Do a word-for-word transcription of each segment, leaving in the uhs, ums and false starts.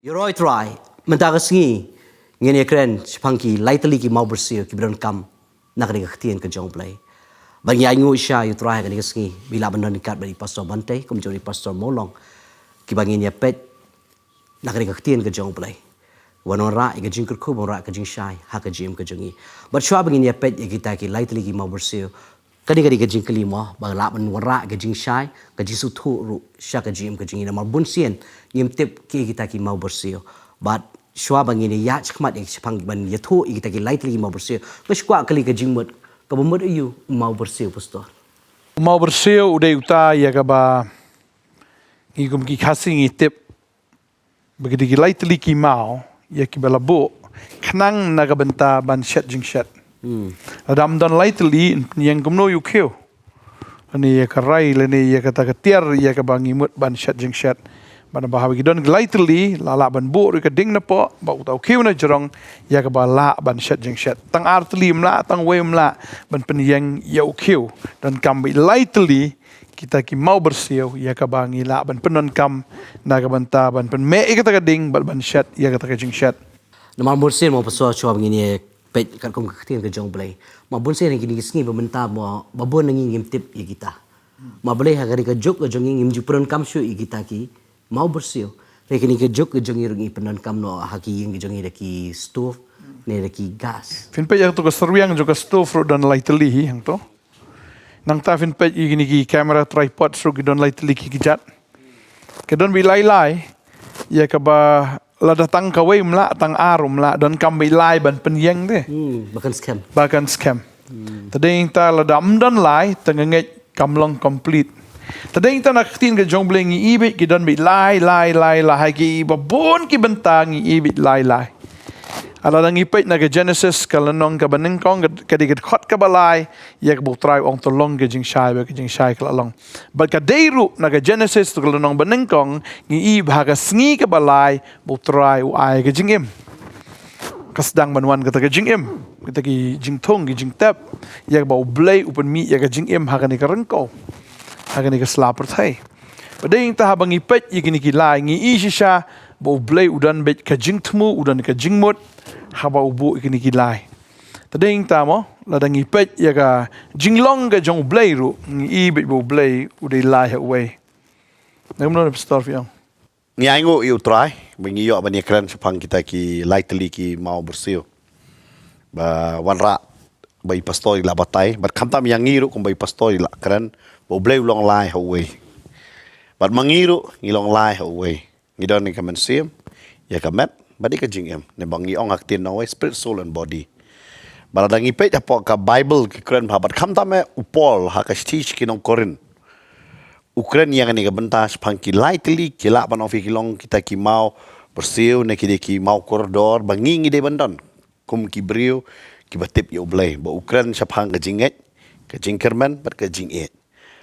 Ïaroh Trai, mynta ka sngi ngin ïakren shaphang ki lai tylli ki maw byrsiw kiba donkam na kane ka ktien ka jong U Blei. Ba ngi ainguh sha ïa U Trai ha kane ka sngi ba i lah ban don ryngkat bad i Pastor Bantei, kumjuh i Pastor Mawlong, kiba ngin ïa peit na kane ka ktien ka jong U Blei. Wan wanrah ïa ka jingkyrkhu, wanrah ka jingshai ha ka jingim ka jong ngi. Bad shuwa ba ngin ïa peit ïa kita ki lai tylli ki maw byrsiw, kane ka dei ka jingkylli mo, ba lah ban wanrah ka jingshai, ka jingsngewthuh ruh sha ka jingim ka jong ngi, namar bunsien ngim tip kiei kita ki maw byrsiw. Bad shuwa ba ngin ïa ïaid shakhmat ïa shaphang ban ïathuh ïa kita ki lai tylli ki maw byrsiw, nga sngewkwah kylli ka jingmut, kaba mut aïu u maw byrsiw, Pastor? U maw byrsiw u dei uta ïa kaba ngi kum ki Khasi ngi tip ba ki dei ki lai tylli ki maw ïa kiba la buh khnang na ka bynta ban shet jingshet. Hmm. Lada ym don lai tylli, yn pynïeng kumno ïa u khiew, lane ïa ka rai, lane ïa kata ka tiar ïa kaba ngi mut ban shet jingshet. Bad naba haba ki don ki lai tylli, la lah ban buh ruh ïa ka ding na poh, bad uta u khiew na jrong, ïa kaba lah ban shet jingshet. Tang ar tylli ym lah, tang wei ym lah ban pynïeng ïa u khiew. Donkam ba i lai tylli kita ki maw byrsiw ïa kaba ngi lah ban pyndonkam na ka bynta ban pynmih ïa kata ka ding bad ban shet ïa kata ka jingshet. Namar bunsien mo, Pastor, shuwa ba ngin ïa peit katkum ka ktien ka jong U Blei, namar bunsien ha kine ki sngi ba mynta mo, ba bun na ngi ngim tip ïa kita. Namar balei ha kane ka juk ka jong ngi ngim ju pyndonkam shuh ïa kita ki maw byrsiw? Hynrei kane ka juk ka jong ngi ruh ngi pyndonkam noh ha ki ïing ka jong ngi da ki stove ne da ki gas. Phin peit ïa kato ka syrwiang jong ka stove ruh don lai tylli hi hangto. Nangta phin peit ïa kine ki camera tripod ruh ki don lai tylli ki kjat. Ki don ba i lai lai ïa kaba lada tang kawei ym lah, tang ar ym lah, donkam ba i lai ban pynïeng te. Hmm, ba kan skhem. Ba kan skhem. Hmm. Te dei nangta lada ym don lai, te nga ngeit kam long complete. Te dei nangta na ka ktien ka jong U Blei ngi i beit ki don ba i lai, lai, lai, lai, ha kiba bun ki bynta ngi i beit lai, lai. Lada ngi peit na ka Genesis ka lynnong kaba nyngkong ka, ka dei ka dkhot kaba lai, ïa kaba U Trai u ong to long ka jingshai, bad ka jingshai ka la long. Bad ka dei ruh na ka Genesis to ka lynnong ba nyngkong ngi i ba ha ka sngi kaba lai ba U Trai u ai ka jingim. Ka sdang ban wan kata ka jingim, kita ki jingthung, ki jingtep, ïa kaba U Blei u pynmih ïa ka jingim ha kane ka ryngkew, ha kane ka sla pyrthei. Bad dei nangta haba ngi peit ïa kine ki lai ngi i shisha ba U Blei u don beit ka jingthmu, u don ka jingmut haba u buh ïa kine ki lai. Te dei nangta mo, lada ngi peit ïa ka jinglong ka jong U Blei ruh ngi i beit ba U Blei u dei lai ha uwei. Na kumno, Pastor, phi ong? Ngi ainguh ïa U Trai ba ngi ïoh ban ïakren shaphang kita ki lai tylli ki maw byrsiw ba wanrah ba i Pastor i la batai, bad khamtam ïa ngi ruh kumba i Pastor i la kren ba U Blei u long lai ha uwei. Bad ma ngi ruh ngi long lai ha uwei. Ngi don ïa ka mynsiem, ïa ka met, bad ïa ka jingim. Ne ba ngi ong ha ka ktien Norway, spirit, soul and body. Bad lada ngi peit hapoh ka Baibl ki kren bha, bad khamtam eh u Paul ha ka shithi sha ki nong Korinth u kren ïa kane ka bynta shaphang ki lai tylli, ki lah ban ong phi ki long kita ki maw byrsiw ne ki dei ki maw kordor ba ngi ngi dei ban don kum ki briew kiba tip ïa U Blei, ba u kren shaphang ka jingngeit, ka jingkyrmen bad ka jingïeit.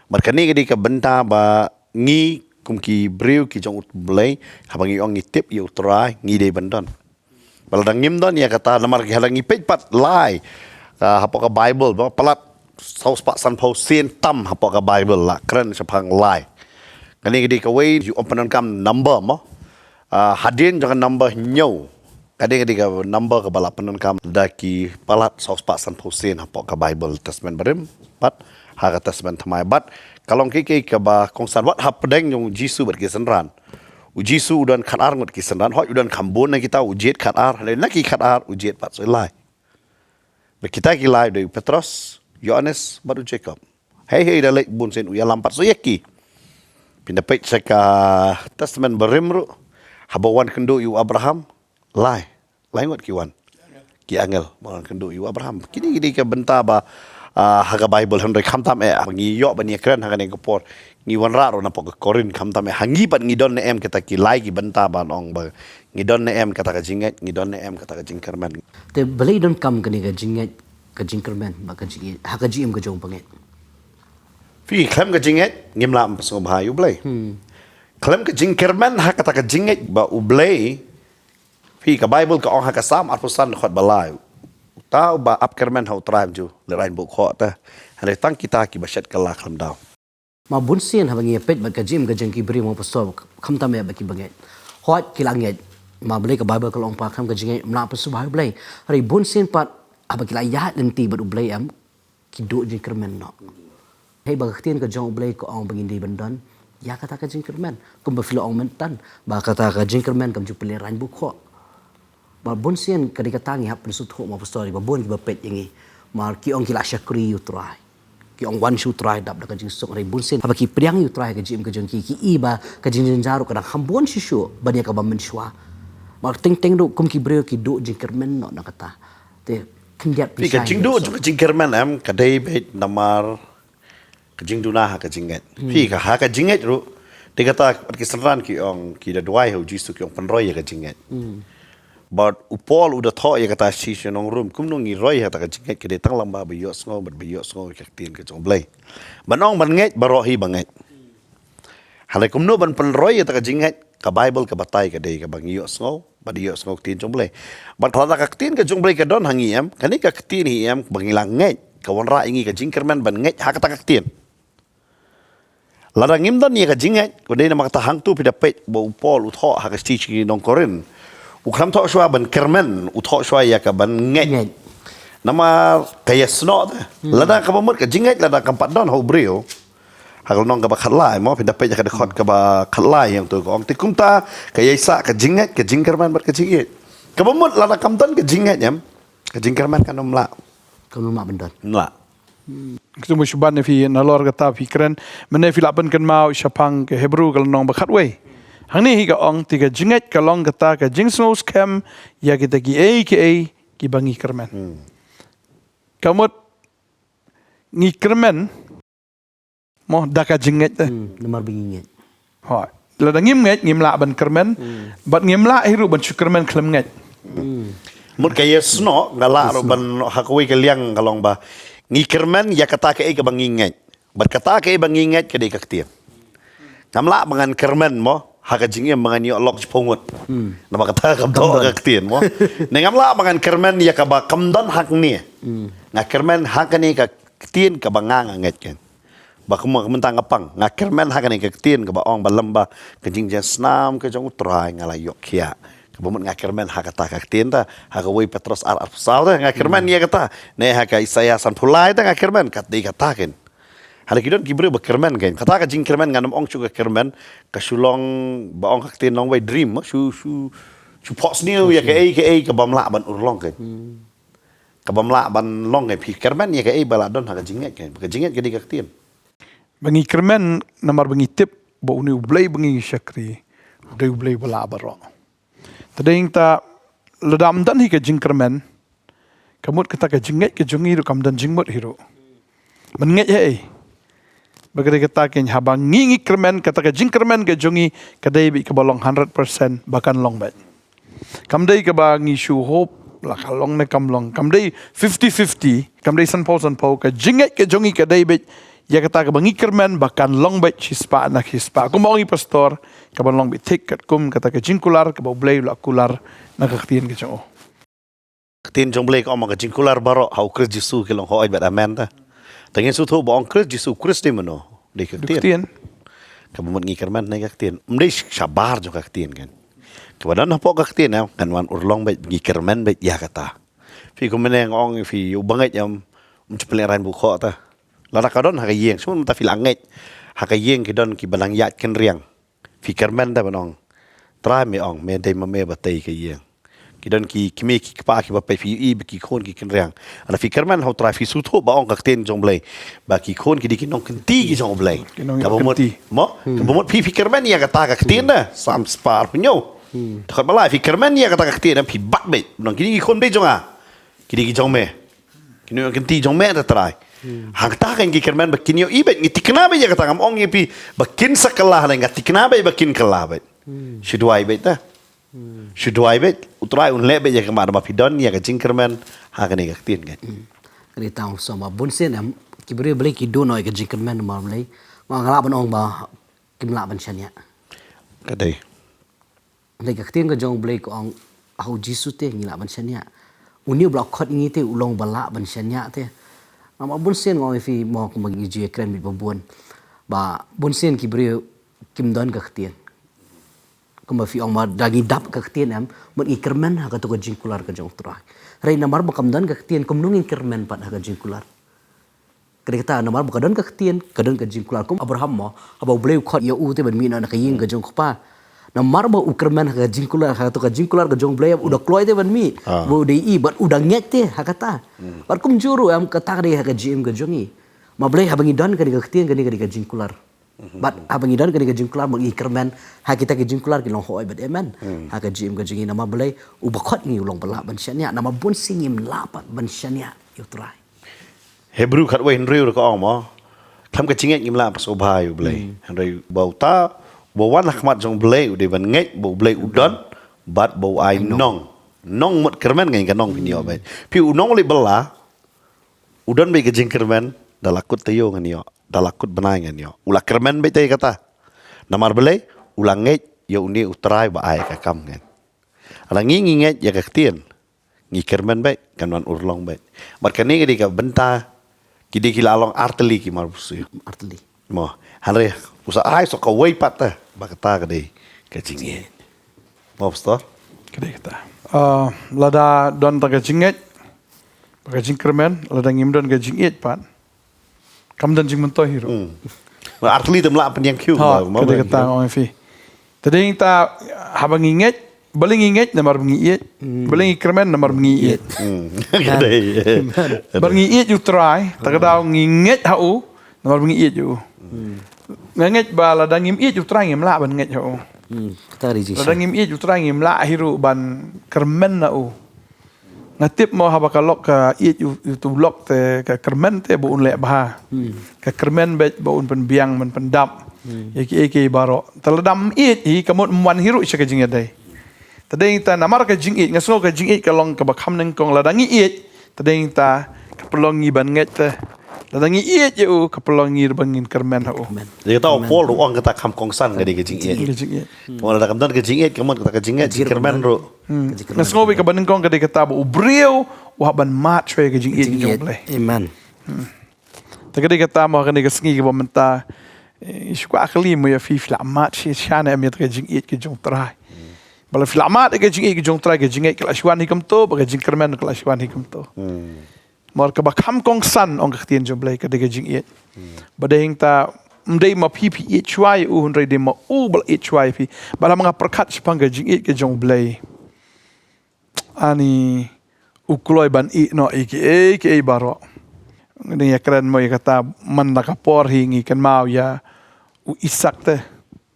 Bad kane ka dei ka bynta ba ngi kum ki briew ki jong U Blei, haba ngi ong ngi tip ïa U Trai, ngi dei ban don. Ba lada ngim don ïa kata, namar ki, lada ngi peit pat lai, ah, hapoh ka Baibl, ba palat saw spah sanphew sien tam hapoh ka Baibl la kren shaphang lai. Kane ka dei kawei, ïa u pyndonkam number mo. Ah, hadien jong ka number hynñiew, ka dei, ka dei ka number kaba la pyndonkam da ki palat saw spah sanphew sien hapoh ka Baibl Testament Barim bad ha ka Testament Thymmai. Bad ka long kiei kiei kaba kongsan, wat hapdeng jong u Jisu bad ki synran. U Jisu u don khatar ngut ki synran, hooid u don kham bun na kita, u jied khatar, hynrei na ki khatar u jied pat soi lai. Bad kita ki lai u dei u Petros, Ïoannis bad u Jakob. Hei hei da leit bun sien u ïalam pat soi ïa ki. Phin da peit sha ka Testament Barim ruh, haba wan kynduh ïa u Abraham, lai, lai ngut ki wan. Ki angel ba wan kynduh ïa u Abraham. Kine ki dei ka bynta ba, ah, ha ka Baibl, hynrei khamtam eh ba ngi ïoh ban ïakren ha kane ka por, ngi wanrah ruh napoh ka Korinth, khamtam eh ha ngi pat ngi don ne em kita ki lai ki bynta ban ong ba ngi don ne em kata ka jingngeit, ngi don ne em kata ka jingkyrmen. Te balei donkam kane ka jingngeit, ka jingkyrmen bad ka jingïeit ha ka jingim ka jong u bangeit? Phi, khlem ka jingngeit ngim lah ban pynsngewbha ïa U Blei. Hmm. Khlem ka jingkyrmen ha kata ka jingngeit ba U Blei, phi, ka Baibl ka ong ha ka Salm arphew san dkhot ba lai, uta uba ap kyrmen ha U Trai um ju lehrain buh khoh te, hynrei tang kita kiba shet kylla khlem daw. Ma bunsien haba ngi ïa peit bad ka jingim ka jong ki briew mo, Pastor, khamtam eh bad ki bangeit, hooid ki la ngeit, Ma Blei ka Bible ka long pa kam ka jingngeit ym lah pynsngewbha ïa u Blei. Hynrei bun sien pat haba ki la ïaid lynti bad u Blei em ki duh jingkyrmen noh. Hei ba ka ktien ka jong u Blei ka ong ba ngin dei ban don ïa kata ka jingkyrmen. Kumba phi la ong myntan ba kata ka jingkyrmen kam ju pynlehrain bukhoh. Ba bun sien ka dei kata ngi hap pynsngewthuh ma pastor ba bun kiba peit ïa ngi. Mar ki ong ki la shakri ïa u Trai. Ki ong wan sha u Trai dap da ka jingsuk, hynrei bun sien haba ki pdiang ïa u Trai ka jingim ka jong ki, ki i ba ka jingjynjar ruh ka dang kham bun shuh shuh ban ïa kaba mynshuwa. Mar teng teng ruh kum ki briew ki duh jingkyrmen noh na kata. Te khyndiat phi ka jingduh jong ka jingkyrmen em ka dei beit namar ka jingduna ha ka jingngeit. Phi ka ha ka jingngeit ruh. Te kata ki synran ki ong ki da duwai ha u Jisu ki ong pynroi ïa ka jingngeit. Bad u Paul u da thoh ïa kata shi sha nong Rom kumno ngi roi ha kata ka jingngeit ka dei tang lamba ba ïohsngew bad ba ïohsngew ïa ka ktien ka jong u Blei. Ban ong ban ngeit baroh hi ba ngeit. Hynrei kumno ban pynroi ïa kata ka jingngeit ka Bible ka batai ka dei kaba ngi ïohsngew bad ïohsngew ktien jong u Blei. Bad lada ka ktien ka jong u Blei ka don ha ngi em kane ka ktien hi em ba ngi la ngeit ka wanrah ïa ngi ka jingkyrmen ban ngeit ha kata ka ktien. Lada ngim don ïa ka jingngeit, u dei namar kata hangtu phi da peit ba u Paul u thoh ha ka shithi sha ki nong Korinth. U khlem thoh shuwa ban kyrmen, u thoh shuwa ïa ka ban ngeit. Ngeit. Namar ka ïasnoh te. Lada kaba mut ka jingngeit lada kam pat don ha u briew. Ha ka lynnong kaba khatlai mo phi da peit ïa ka dkhot kaba khatlai hangtu ka ong te kumta ka ïaisah ka jingngeit, ka jingkyrmen bad ka jingïeit. Kaba mut lada kam don ka jingngeit em, ka jingkyrmen kan ym lah. Kan ym lah ban don. Ym lah. Kito mo shuban ne phi nalor kata phi kren. Mynne phi lah pynkynmaw shaphang ka Hebru ka lynnong ba khatwei. Hangne hi ka ong te ka jingngeit ka long kata ka jingsngew skhem ïa kita kiei kiei kiba ngi kyrmen. Ka mut ngi kyrmen mo da ka jingngeit te. Hmm, namar ba ngi ngeit. Hooid. Lada ngim ngeit ngim lah ban kyrmen. Hmm. Bad ngim lah hi ruh ban shu kyrmen khlem ngeit. Hmm. Mut ka ïasnoh nga lah ruh ban ha kawei ka liang ka long ba ngi kyrmen ïa kata kaei kaba ngi ngeit. Bad kata kaei ba ngi ngeit ka dei ka ktien. Ngam lah ba ngan kyrmen mo ha ka jingim ba ngan ïoh lok shiphew ngut. Hmm. Namar kata kam don ha ka ktien mo. Ne ngam lah ba ngan kyrmen ïa kaba kam don hangne. Hmm. Nga kyrmen ha kane ka ktien kaba nga nga ngeit kan. Ba kumba mynta nga pang nga kyrmen ha kane ka ktien kaba ong ba lem ba ka jingjia snam ka jong u Trai nga la ïoh khiah. Kaba mut nga kyrmen ha kata ka ktien ta ha kawei Petros ar arphew saw ta nga kyrmen ïa kata. Ne ha ka Isaïah sanphew lai ta nga kyrmen kat dei kata kan. Hynrei ki don ki briew ba kyrmen kan kata ka jingkyrmen ngan ym ong shu ka kyrmen ka shu long ba ong ka ktien nongwei dream shu shu shu phohsniew ïa kaei kaei kaba ym lah ban urlong kan. Kaba ym lah ban long kan phi kyrmen ïa kaei ba la don ha ka jingngeit kan ka jingngeit ka dei ka ktien. Ba ngi kyrmen namar ba ngi tip ba une u Blei ba ngi shakri u dei u Blei ba lah baroh. Te dei ta lada ym don hi ka jingkyrmen ka mut kata ka jingngeit ka jong ngi ruh kam don jingmut hi ruh. Ban ngeit hei ba ka dei kata kan haba ngi ngi kyrmen kata ka jingkyrmen ka jong ngi ka dei beit kaba long hundred percent ba kan long beit. Kam dei kaba ngi shu hope la ka long ne kam long kam dei fifty fifty kam dei sanphew sanphew ka jingngeit ka jong ngi ka dei beit ïa kata kaba ngi kyrmen ba kan long beit shispah na shispah kumba ong i pastor kaba long beit thik katkum kata ka jingkular kaba u Blei u la kular na ka ktien ka jong u. Ka ktien jong u Blei ka ong ka jingkular baroh ha u Khrist Jisu ki long hooid bad amen ta. Te ngin sngewthuh ba ong Khrist Jisu Khrist dei mano dei ka ktien. Kaba mut ngi kyrmen ne ka ktien ym dei shabar jong ka ktien kan. Kaba don hapoh ka ktien em kan wan urlong beit ngi kyrmen beit ïa kata. Phi kumne nga ong phi u bangeit em um chepeleng rain bukhoh ta. Lada ka don ha ka ïing shu mynta phi la ngeit ha ka ïing ki don kiba nang ïaid kynriang. Phi kyrmen da ban ong Trai me ong me dei ma me ba tei ka ïing. Ki don ki kmie ki kpa kiba peit phi i ba ki khun ki kynriang. Ana phi kyrmen ha u Trai phi sngewthuh ba ong ka ktien jong u Blei ba ki khun ki dei ki nongkynti ki jong u Blei. Kaba mut mo kaba mut phi phi kyrmen ïa kata ka ktien da sam spah hynñiew. Te khot ba lai phi kyrmen ïa kata ka ktien da phi bat beit nong ki dei ki khun dei jong nga. Ki dei ki jong me. Ki nongkynti jong me da Trai. Hangta kan ki kyrmen ba kin ïoh i beit ngi tikna beit ïa kata ngam ong ïa phi ba kin sa kylla ne nga tikna beit ba kin kylla beit. Shu duwai beit ta. Shu duwai beit u Trai un leh beit ïa ka mad ba phi don ïa ka jingkyrmen ha kane ka ktien kan. Kane tang soma bun sien em ki briew Blei ki don ïa ka jingkyrmen ma Blei. Ma nga lah ban ong ba kim lah ban shaniah. Ka dei. Hynrei ka ktien ka jong u Blei ka ong ha u Jisu te ngi lah ban shaniah. Une u ba la khot ngi te u long ba lah ban shaniah te. Namar bun sien nga ong ïa phi mo kumba ngi ju ïa kren beit ba bun. Ba bun sien ki briew kim don ka ktien. Kumba phi ong ma da ngi dap ka ktien em, mut ngi kyrmen ha kato ka jingkular ka jong U Trai. Hynrei namar ba kam don ka ktien kumno ngin kyrmen pat ha ka jingkular. Ka dei kata namar ba ka don ka ktien, ka don ka jingkular. Kum Abraham mo, haba U Blei u khot ïa u te ban mih na ka ïing ka jong u kpa. Namar ba u kyrmen ha ka jingkular, ha kato ka jingkular ka jong U Blei, u da kloi te ban mih. Ah. Ba u da ïohi, bad u da ngeit te ha kata. Bad kumjuh ruh em, kata ka dei ha ka jingim ka jong ngi. Ma Blei haba ngi don kane ka ktien, kane ka dei ka jingkular. Bad haba ngi don kane ka jingkular, ba ngi kyrmen ha kita ki jingkular ki long hooid bad amen. Ha ka jingim ka jong ngi namar Blei uba khot ngi u long ba lah ban shaniah, namar bun sien ngim lah pat ban shaniah ïa U Trai. Hebru khatwei hynriew ruh ka ong mo, khlem ka jingngeit ngim lah ban sngewbha ïa U Blei. Hynrei ba uta uba wan ha khmat jong U Blei u dei ban ngeit ba U Blei u don bad ba u ai nong. Nong mut kyrmen, ngin ka nong phin ïoh beit. Phi, u nong u leit bylla, u don beit ka jingkyrmen, da la kut taïew ngan ïoh, da la kut bnai ngan ïoh. U la kyrmen beit te kata. Namar balei? U la ngeit ïa une U Trai ba ai ka kam ngan. Lada ngi ngi ngeit ïa ka ktien, ngi kyrmen beit, kan wan urlong beit. Bad kane ka dei ka bynta, ki dei ki la long artylli ki mar busi. Artylli. Mo, hynrei u sa ai sa kawei pat te, ba kata ka dei ka jingngeit. Mo, Pastor? Ka dei kata. Ah, lada don ta ka jingngeit, ba ka jingkyrmen, lada ngim don ka jingngeit pat, kam don jingmyntoi hi ruh. Hmm. Mo, artylli te ym lah pynïeng khiew. Ha, mo, ka dei kata, ong phi. Te dei ta haba ngi ngeit, balei ngi ngeit, namar ba ngi ïeit. Hmm. Balei ngi kyrmen, namar ba ngi ïeit. Hmm. Ka dei. Ba ngi ïeit U Trai, ta ka daw ngi ngeit ha u, namar ba ngi ïeit u. Hmm. Nga ngeit ba lada ngim ïeit U Trai ngim lah ban ngeit ha u. Hmm. Kata ka dei jingshai. Lada ngim ïeit U Trai ngim lah hi ruh ban kyrmen na u. Nga tip mo haba ka lok ka ïeit u, u tu lok te ka kyrmen te ba un leh bha. Hmm. Ka kyrmen beit ba un pynbiang ban pyndap. Hmm. Ïa kiei kiei baroh. Te lada ym ïeit hi ka mut ym wan hi ruh sha ka jingïadei. Te dei ta namar ka jingïeit, nga sngew ka jingïeit ka long kaba kham nyngkong, lada ngi ïeit, te dei ta ka pynlong ngi ban ngeit te. Lada ngi ïeit ïa u, ka pynlong ngi ruh ba ngin kyrmen ha u. Kyrmen. Ïa kata u Paul ruh u ong kata kham kongsan ka dei ka jingïeit. Ka jingïeit. Hmm. Mo lada kam don ka jingïeit, ka mut kata ka jingngeit, ka jingkyrmen ruh. Hmm. Nga sngew beit kaba nyngkong ka dei kata ba u briew u hap ban mad shuwa ïa ka jingïeit ka jong U Blei. Amen. Hmm. Te ka dei kata mo, ka dei ka sngi kaba mynta, eh, shu kwah kylli mo ïa phi, phi la mad shisha ne em ïa ka jingïeit ka jong U Trai. Ba la phi la mad ïa ka jingïeit ka jong U Trai, ka jingngeit ka la shu wan hi kumto, ba ka jingkyrmen ka la shu wan hi kumto. Hmm. Namar kaba kham kongsan, ong ka ktien jong U Blei, ka dei ka jingïeit. Hmm. Ba dei ta, ym dei ma phi phi ïeit shuwa ïa u, hynrei dei ma u ba la ïeit shuwa ïa phi. Ba la, ma nga pyrkhat shaphang ka jingïeit ka jong U Blei. Ani u kloi ban ïeh noh ïa kiei kiei baroh. Ngi ïa kren mo ïa kata man la ka por hi ngi kynmaw ïa u Isak te.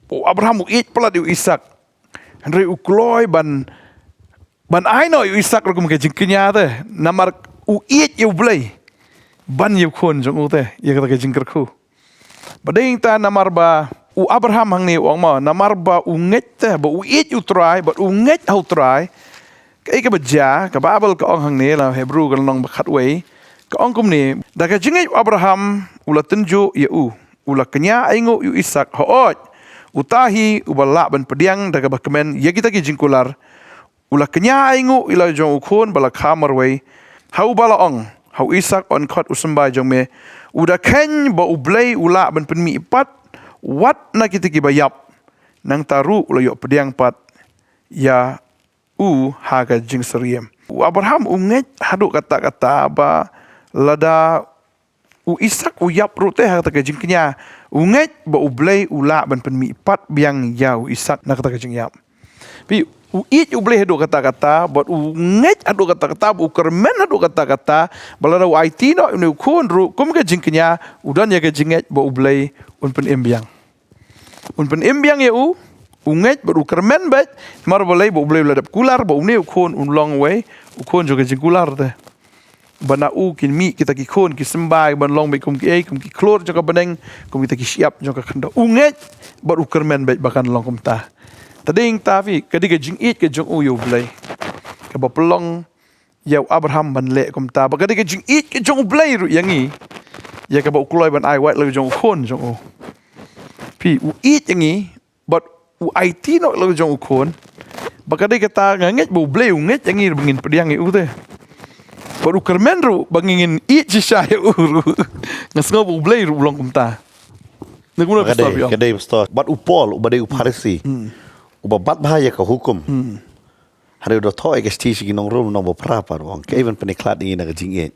U Abraham u ïeit palat ïa u Isak. Hynrei u kloi ban, ban ai noh ïa u Isak ruh kum ka jingkñia te. Namar u ïeit ïa U Blei. Ban ïa u khun jong u te. Ïa kata ka jingkyrkhu. Ba dei ta namar ba u Abraham hangne u ong mo, namar ba u ngeit te, ba u ïeit U Trai, ba u ngeit ha U Trai. Kaei kaba jia, ka Baibl ka ong hangne la Hebru ka lynnong ba khatwei. Ka ong kumne, da ka jingngeit u Abraham, u la tynjuh ïa u, u la kñia ainguh ïa u Isak, hooid, uta hi uba lah ban pdiang da kaba kmen ïa kita ki jingkular, u la kñia ainguh ïa la jong u khun ba la kha marwei. Ha uba la ong, ha u Isak yn khot u symbai jong me. U da kheiñ ba U Blei u lah ban pynmih pat wat na kita kiba ïap. Nangta ruh u la ïoh pdiang pat ïa u ha ka jingsyriem. U Abraham u ngeit haduh katta katta ba lada u Isak u ïap ruh te ha kata ka jingkñia, u ngeit ba U Blei u lah ban pynmih pat biang ïa u Isak na kata ka jingïap. Phi, u ïeit U Blei haduh katta katta, bad u ngeit haduh katta katta, bad u kyrmen haduh katta katta, ba lada u aiti noh ïa une u khun ruh kum ka jingkñia, u don ïa ka jingngeit ba U Blei un pynim biang. Un pynim biang ïa u, u ngeit bad u kyrmen beit, namar balei, ba U Blei u la dep kular ba une u khun un long uwei u khun jong ka jingkular te. Ba na u kin mih kita ki khun ki symbai ban long beit kum kiei, kum ki khlur jong ka bneng, kum kita ki shyiap jong ka khyndew. U ngeit bad u kyrmen beit ba kan long kumta. Te dei ta phi, ka dei ka jingïeit ka jong u ïa U Blei, kaba pynlong ïa u Abraham ban leh kumta. Bad ka dei ka jingïeit ka jong U Blei ruh ïa ngi, ïa kaba u kloi ban ai wat la jong u khun jong u. Phi, u ïeit ïa ngi, bad u aiti noh la jong u khun. Bad ka dei kata nga ngeit ba U Blei u ngeit ïa ngi ruh ba ngin pdiang ïa u te. Bad u kyrmen ruh ba ngin ïeit shisha ïa u ruh. Nga sngew ba U Blei ruh u long kumta. Ka dei, ka dei, Pastor. Bad u Paul, uba dei u Pharisi. Hmm. Uba bat bha ïa ka hukum. Hynrei u da thoh ïa ka shithi sha ki nong Rom lynnong ba phra pat, u ong, kaei ban pynkhlad ïa ngi na ka jingïeit?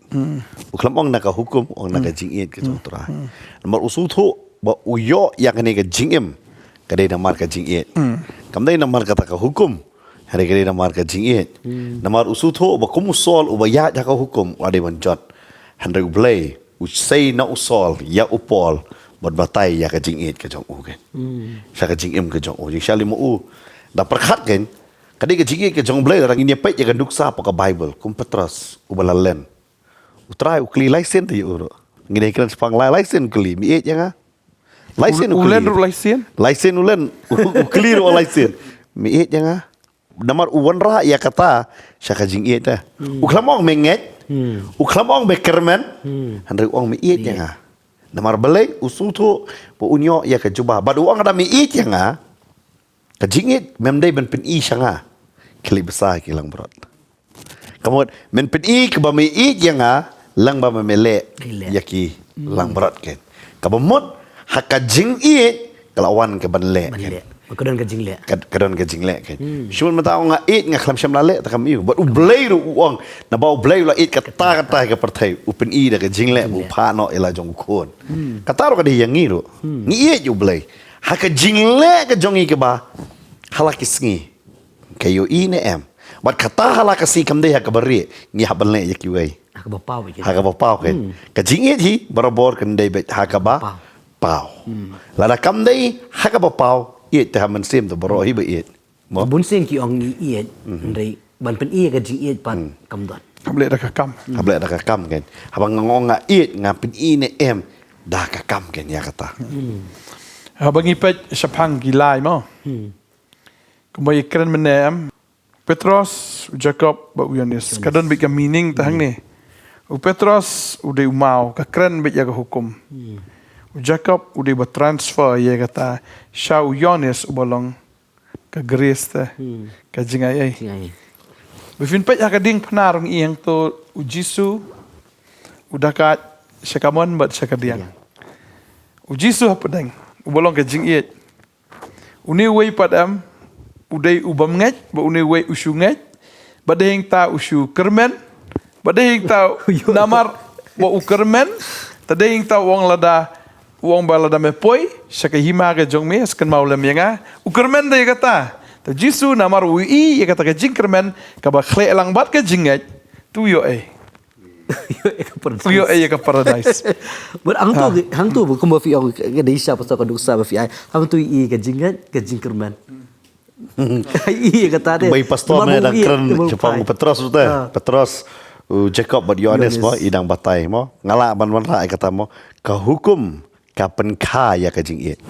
U khlem ong na ka hukum, u ong na ka jingïeit ka jong U Trai. Namar u sngewthuh ba u ïoh ïa kane ka jingim ka dei namar ka jingïeit. Kam dei namar kata ka hukum, hynrei ka dei namar ka jingïeit. Namar u sngewthuh ba kum u Saul uba ïaid ha ka hukum u la dei ban jot, hynrei U Blei u sei na u Saul ïa u Paul ban batai ïa ka jingïeit ka jong u, kan. Sha ka jingim ka jong u, jingshah leh ma u. Da pyrkhat, kan, ka dei ka jingïeit ka jong U Blei. Lada ngin ïa peit ïa ka nuksa hapoh ka Baibl, kum Petros uba la len, U Trai u kylli lai sien te ïa u ruh. Ngin ïa kren shaphang lai, lai sien u kylli, me ïeit ïa nga? Lai sien u kylli. U len ruh lai sien? Lai sien u len, u kylli ruh lai sien, me ïeit ïa nga? Namar u wanrah ïa kata sha ka jingïeit te. U khlem ong me ngeit, u khlem ong me kyrmen, hynrei u ong me ïeit ïa nga. Namar balei? U sngewthuh ba un ïoh ïa ka jubab. Bad u ong, lada me ïeit ïa nga, ka jingïeit mem dei ban pyni sha nga khlieh bsa ha ki langbrot. Ka mut men pyni kaba me ïeit ïa nga lyngba ba me leh ïa ki langbrot, kan. Kaba mut ha ka jingïeit ka la wan ka ban leh, kan. Ka don ka jingleh. Ka, ka don ka jingleh, kan. Shu mynta ong nga ïeit, nga khlem shym la leh, te kam ïoh. Bad U Blei ruh u ong, naba U Blei u la ïeit kata kata ïa ka pyrthei, u pyni da ka jingleh ba u phah noh ïa la jong u Khun. Kata ruh ka dei ïa ngi ruh. Ngi ïeit ïa U Blei ha ka jingleh ka jong ngi kaba ha la ki sngi ka ïohi ne em. Bad kata ha la ka sngi kam dei ha kaba rieh ngi hap ban leh ïa kiwei. Ha kaba paw, kan. Ha kaba paw, kan. Ka jingïeit hi barabor kan dei beit ha kaba paw. Lada kam dei ha kaba paw, ïeit te ha mynsiem te baroh hi ba ïeit. Mo? Bun sien ki ong ngi ïeit, hynrei ban pyni ïa ka jingïeit pat kam don. Hap leh da ka kam. Hap leh da ka kam, kan. Haba nga ong nga ïeit, nga pyni ne em da ka kam, kan, ïa kata. Haba ngi peit shaphang ki lai, mo, kumba ïa kren mynne, em, Petros, u Jakob bad u Ïoannis. Ka don beit ka meaning te hangne. U Petros u dei u maw, ka kren beit ïa ka hukum. U Jakob u dei ba transfer ïa kata sha u Ïoannis uba long ka grace te, ka jingai ei. Ba phin peit ha ka diengphna ruh ngi ïohi hangto u Jisu u da kait sha kamon bad sha kadiang. U Jisu hapdeng, uba long ka jingïeit. Une uwei pat, em, u dei u bym ngeit, bad une uwei u shu ngeit, bad dei hangta u shu kyrmen, bad dei hangta namar ba u kyrmen, te dei hangta u ong lada, u ong ba lada me poi sha ka hima ka jong me, sa kynmaw lem ïa nga. U kyrmen te ïa kata. Te Jisu namar u i ïa kata ka jingkyrmen kaba khleh lang bad ka jingngeit, te u ïoh ei. U ïoh ei ïa ka paradise. But hangto, hangto kumba phi ong, ka dei shisha pasal ka nuksa ba phi ai. Hangto i ka jingngeit, ka jingkyrmen. I kata te. Bai pastor me dang kren shaphang Petros ruh te. Petros, u Jakob bad Ïoannis, mo, i dang batai, mo. Nga lah ban wanrah ïa kata, mo. Ka hukum ka pynkha ïa ka jingïeit.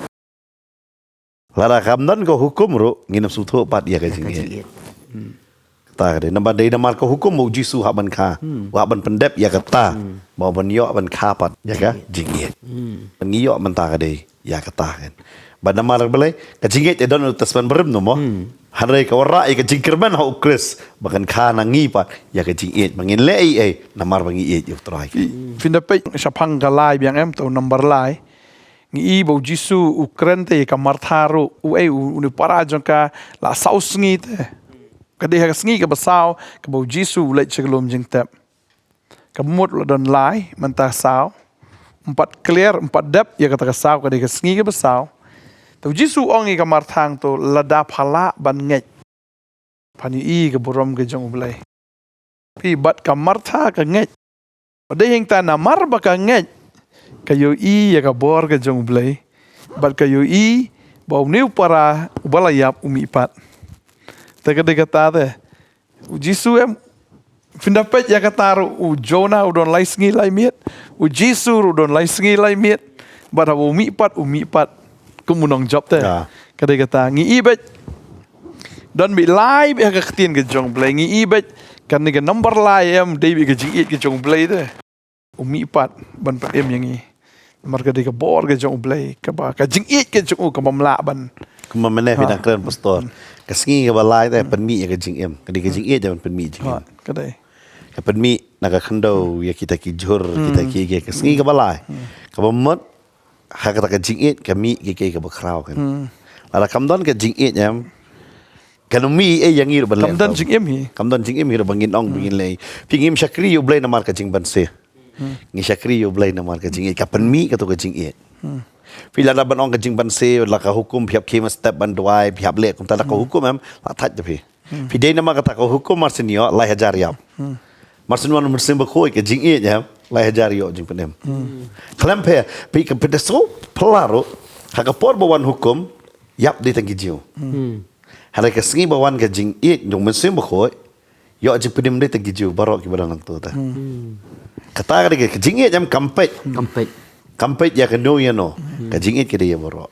Lada kam don ka hukum ruh ngin ym sngewthuh pat ïa ka jingïeit. Kata ka dei, namar dei namar ka hukum ba u Jisu hap ban kha. U hap ban pyndep ïa kata. Ba ban ïoh ban kha pat ïa ka jingïeit. Ban ngi ïoh mynta ka dei ïa kata, kan. Bad namar balei? Ka jingïeit te don ha u Testament Barim, no, mo. Hynrei ka wanrah ïa ka jingkyrmen ha u Khrist ba kan kha na ngi pat ïa ka jingïeit. Ba ngin leh ei ei namar ba ngi ïeit ïa u Trai, kan. Phin da peit shaphang ka lai biang, em, to number lai. Ngi i ba u Jisu u kren te ïa ka Martha ruh, u ei, u, une u para jong ka la saw sngi te. Ka dei ha ka sngi kaba saw kaba u Jisu u leit sha ka lum jingtep. Ka mut la don lai, mynta saw. Ym pat clear, ym pat dep ïa kata ka saw, ka dei ka sngi kaba saw. Te u Jisu u ong ïa ka Martha hangto, lada pha lah ban ngeit, phan ïohi ka burom ka jong U Blei. Phi, bad ka Martha ka ngeit. Bad dei hangta namar ba ka ngeit, ka ïohi ïa ka bor ka jong U Blei. Bad ka ïohi ba une u para uba la ïap u mihpat. Te ka dei kata te. U Jisu, em, phin da peit ïa kata ruh, u Jonah u don lai sngi lai miet, u Jisu ruh u don lai sngi lai miet, bad haba u mihpat, u mihpat kum u nongjop te. Ka dei kata, ngi i beit. Don beit lai beit ha ka ktien ka jong U Blei, ngi i beit. Kane ka number lai, em, dei beit ka jingïeit ka jong U Blei te. U mihpat ban pynim ïa ngi. Namar ka dei ka bor ka jong U Blei, kaba ka jingïeit ka jong u kaba ym lah ban. Kumba mynne phi dang kren, pastor. Ka sngi kaba lai te pynmih ïa ka jingim. Ka dei ka jingïeit ban pynmih jingim. Ka dei. Ka pynmih na ka khyndew ïa kita ki jhur, kita ki, ki, ka sngi kaba lai. Kaba mut ha kata ka jingïeit ka mih ki, ki, kaba khraw, kan. Lada kam don ka jingïeit, em, Kan ym mih ei ïa ngi ruh ban leh. Kam don jingim hi. Kam don jingim hi ruh ba ngin ong ba ngin leh. Phi, ngim shakri ïa U Blei namar ka jingbanse. Ngi shakri ïa U Blei namar ka jingïeit, ka pynmih kato ka jingïeit. Phi, lada ban ong ka jingbanse, la ka hukum, phi hap khie mynstep ban duwai, phi hap leh kumta, la ka hukum em, la thait da phi. Phi dei namar kata ka hukum, mar shen ïoh lai hajar ïap. Mar shen wan Mynsiem Bakhuid, ka jingïeit em, lai hajar ïoh jingpynim. Khlem phi, phi ka pynda shu phylla ruh, ha ka por ba wan hukum, ïap dei tang ki Jiw. Hynrei ka sngi ba wan ka jingïeit jong Mynsiem Bakhuid, ïoh jingpynim dei tang ki Jiw baroh kiba don hangto te. Kata ka dei ka jingïeit em, kam peit. Kam peit. Kam peit ïa kano ïa no. Ka jingïeit ka dei ïa baroh.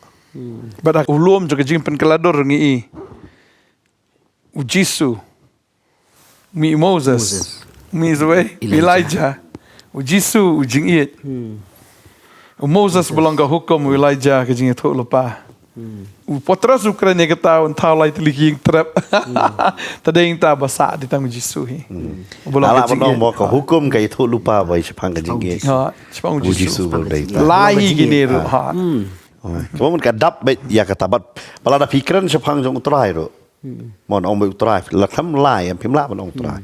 Bad ha u lum jong ka jingpynkylla dur ngi i u Jisu, ngi i Moses, ngi i Elijah. Elijah. U Jisu u jingïeit. U Moses ba long ka hukum, u Elijah ka jingïathuhlypa. U Petros u kren ïa kata, un thaw lai tylli ki ïing trep. Ta dei ta ba sah dei tang u Jisu hi. Ba long ka jingïeit. Ka hukum ka ïathuhlypa ba shaphang ka jingïeit. Ha, shaphang u Jisu. U Jisu ba dei ta. Lai hi kine ruh ha. Ka mut ka dap beit ïa kata, bad ba lada phi kren shaphang jong U Trai ruh. Mon ong beit U Trai, la khlem lai em phim lah ban ong U Trai.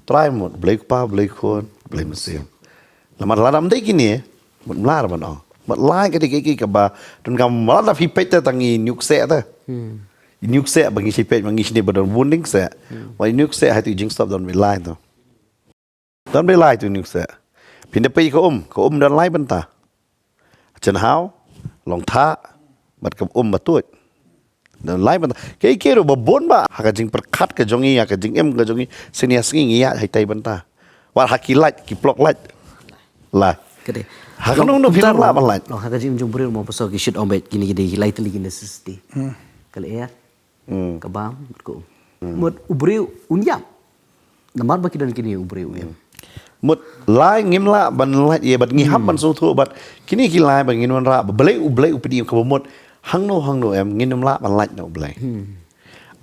Trai mut, Blei Kpa, Blei Khun, Blei Mynsiem. Namar lada ym dei kine, mut ym lah ban ong. Mut lai ka dei ka, ka, kaba donkam, lada phi peit te tang i niuk seh te. I niuk seh ba ngi shi peit, ba ngi shi ne ba don bun dieng seh. Wa i niuk seh ha itu i jingstop don beit lai to. Don beit lai tu i niuk seh. Phin da peit ka um, ka um don lai bynta. Chynhaw, longthah, bad ka um ba tuid. Don lai bynta. Kiei kiei ruh ba bun ba ha ka jingpyrkhat ka jong ngi, ha ka jingim ka jong ngi, sien ïa sngi ngi ïaid ha itai bynta. Wat ha ki lait, ki plok lait. Lai. Ka dei. Ha ka nong nong phi lah ban lait. Long ha ka jingim jong briew mo paso ki shit ong beit kine ki dei lai tylli ki necessity. Ka lyer. Ka bam, ka um. Mut u briew un ïap. Namar ba ki don kine u briew un ïap. Mut lai ngim lah ban lait ïa bad ngi hap ban sngewthuh bad kine ki lai ba ngin wanrah ba Blei, U Blei u pynïap kaba mut hangno hangno em ngin ym lah ban lait na U Blei.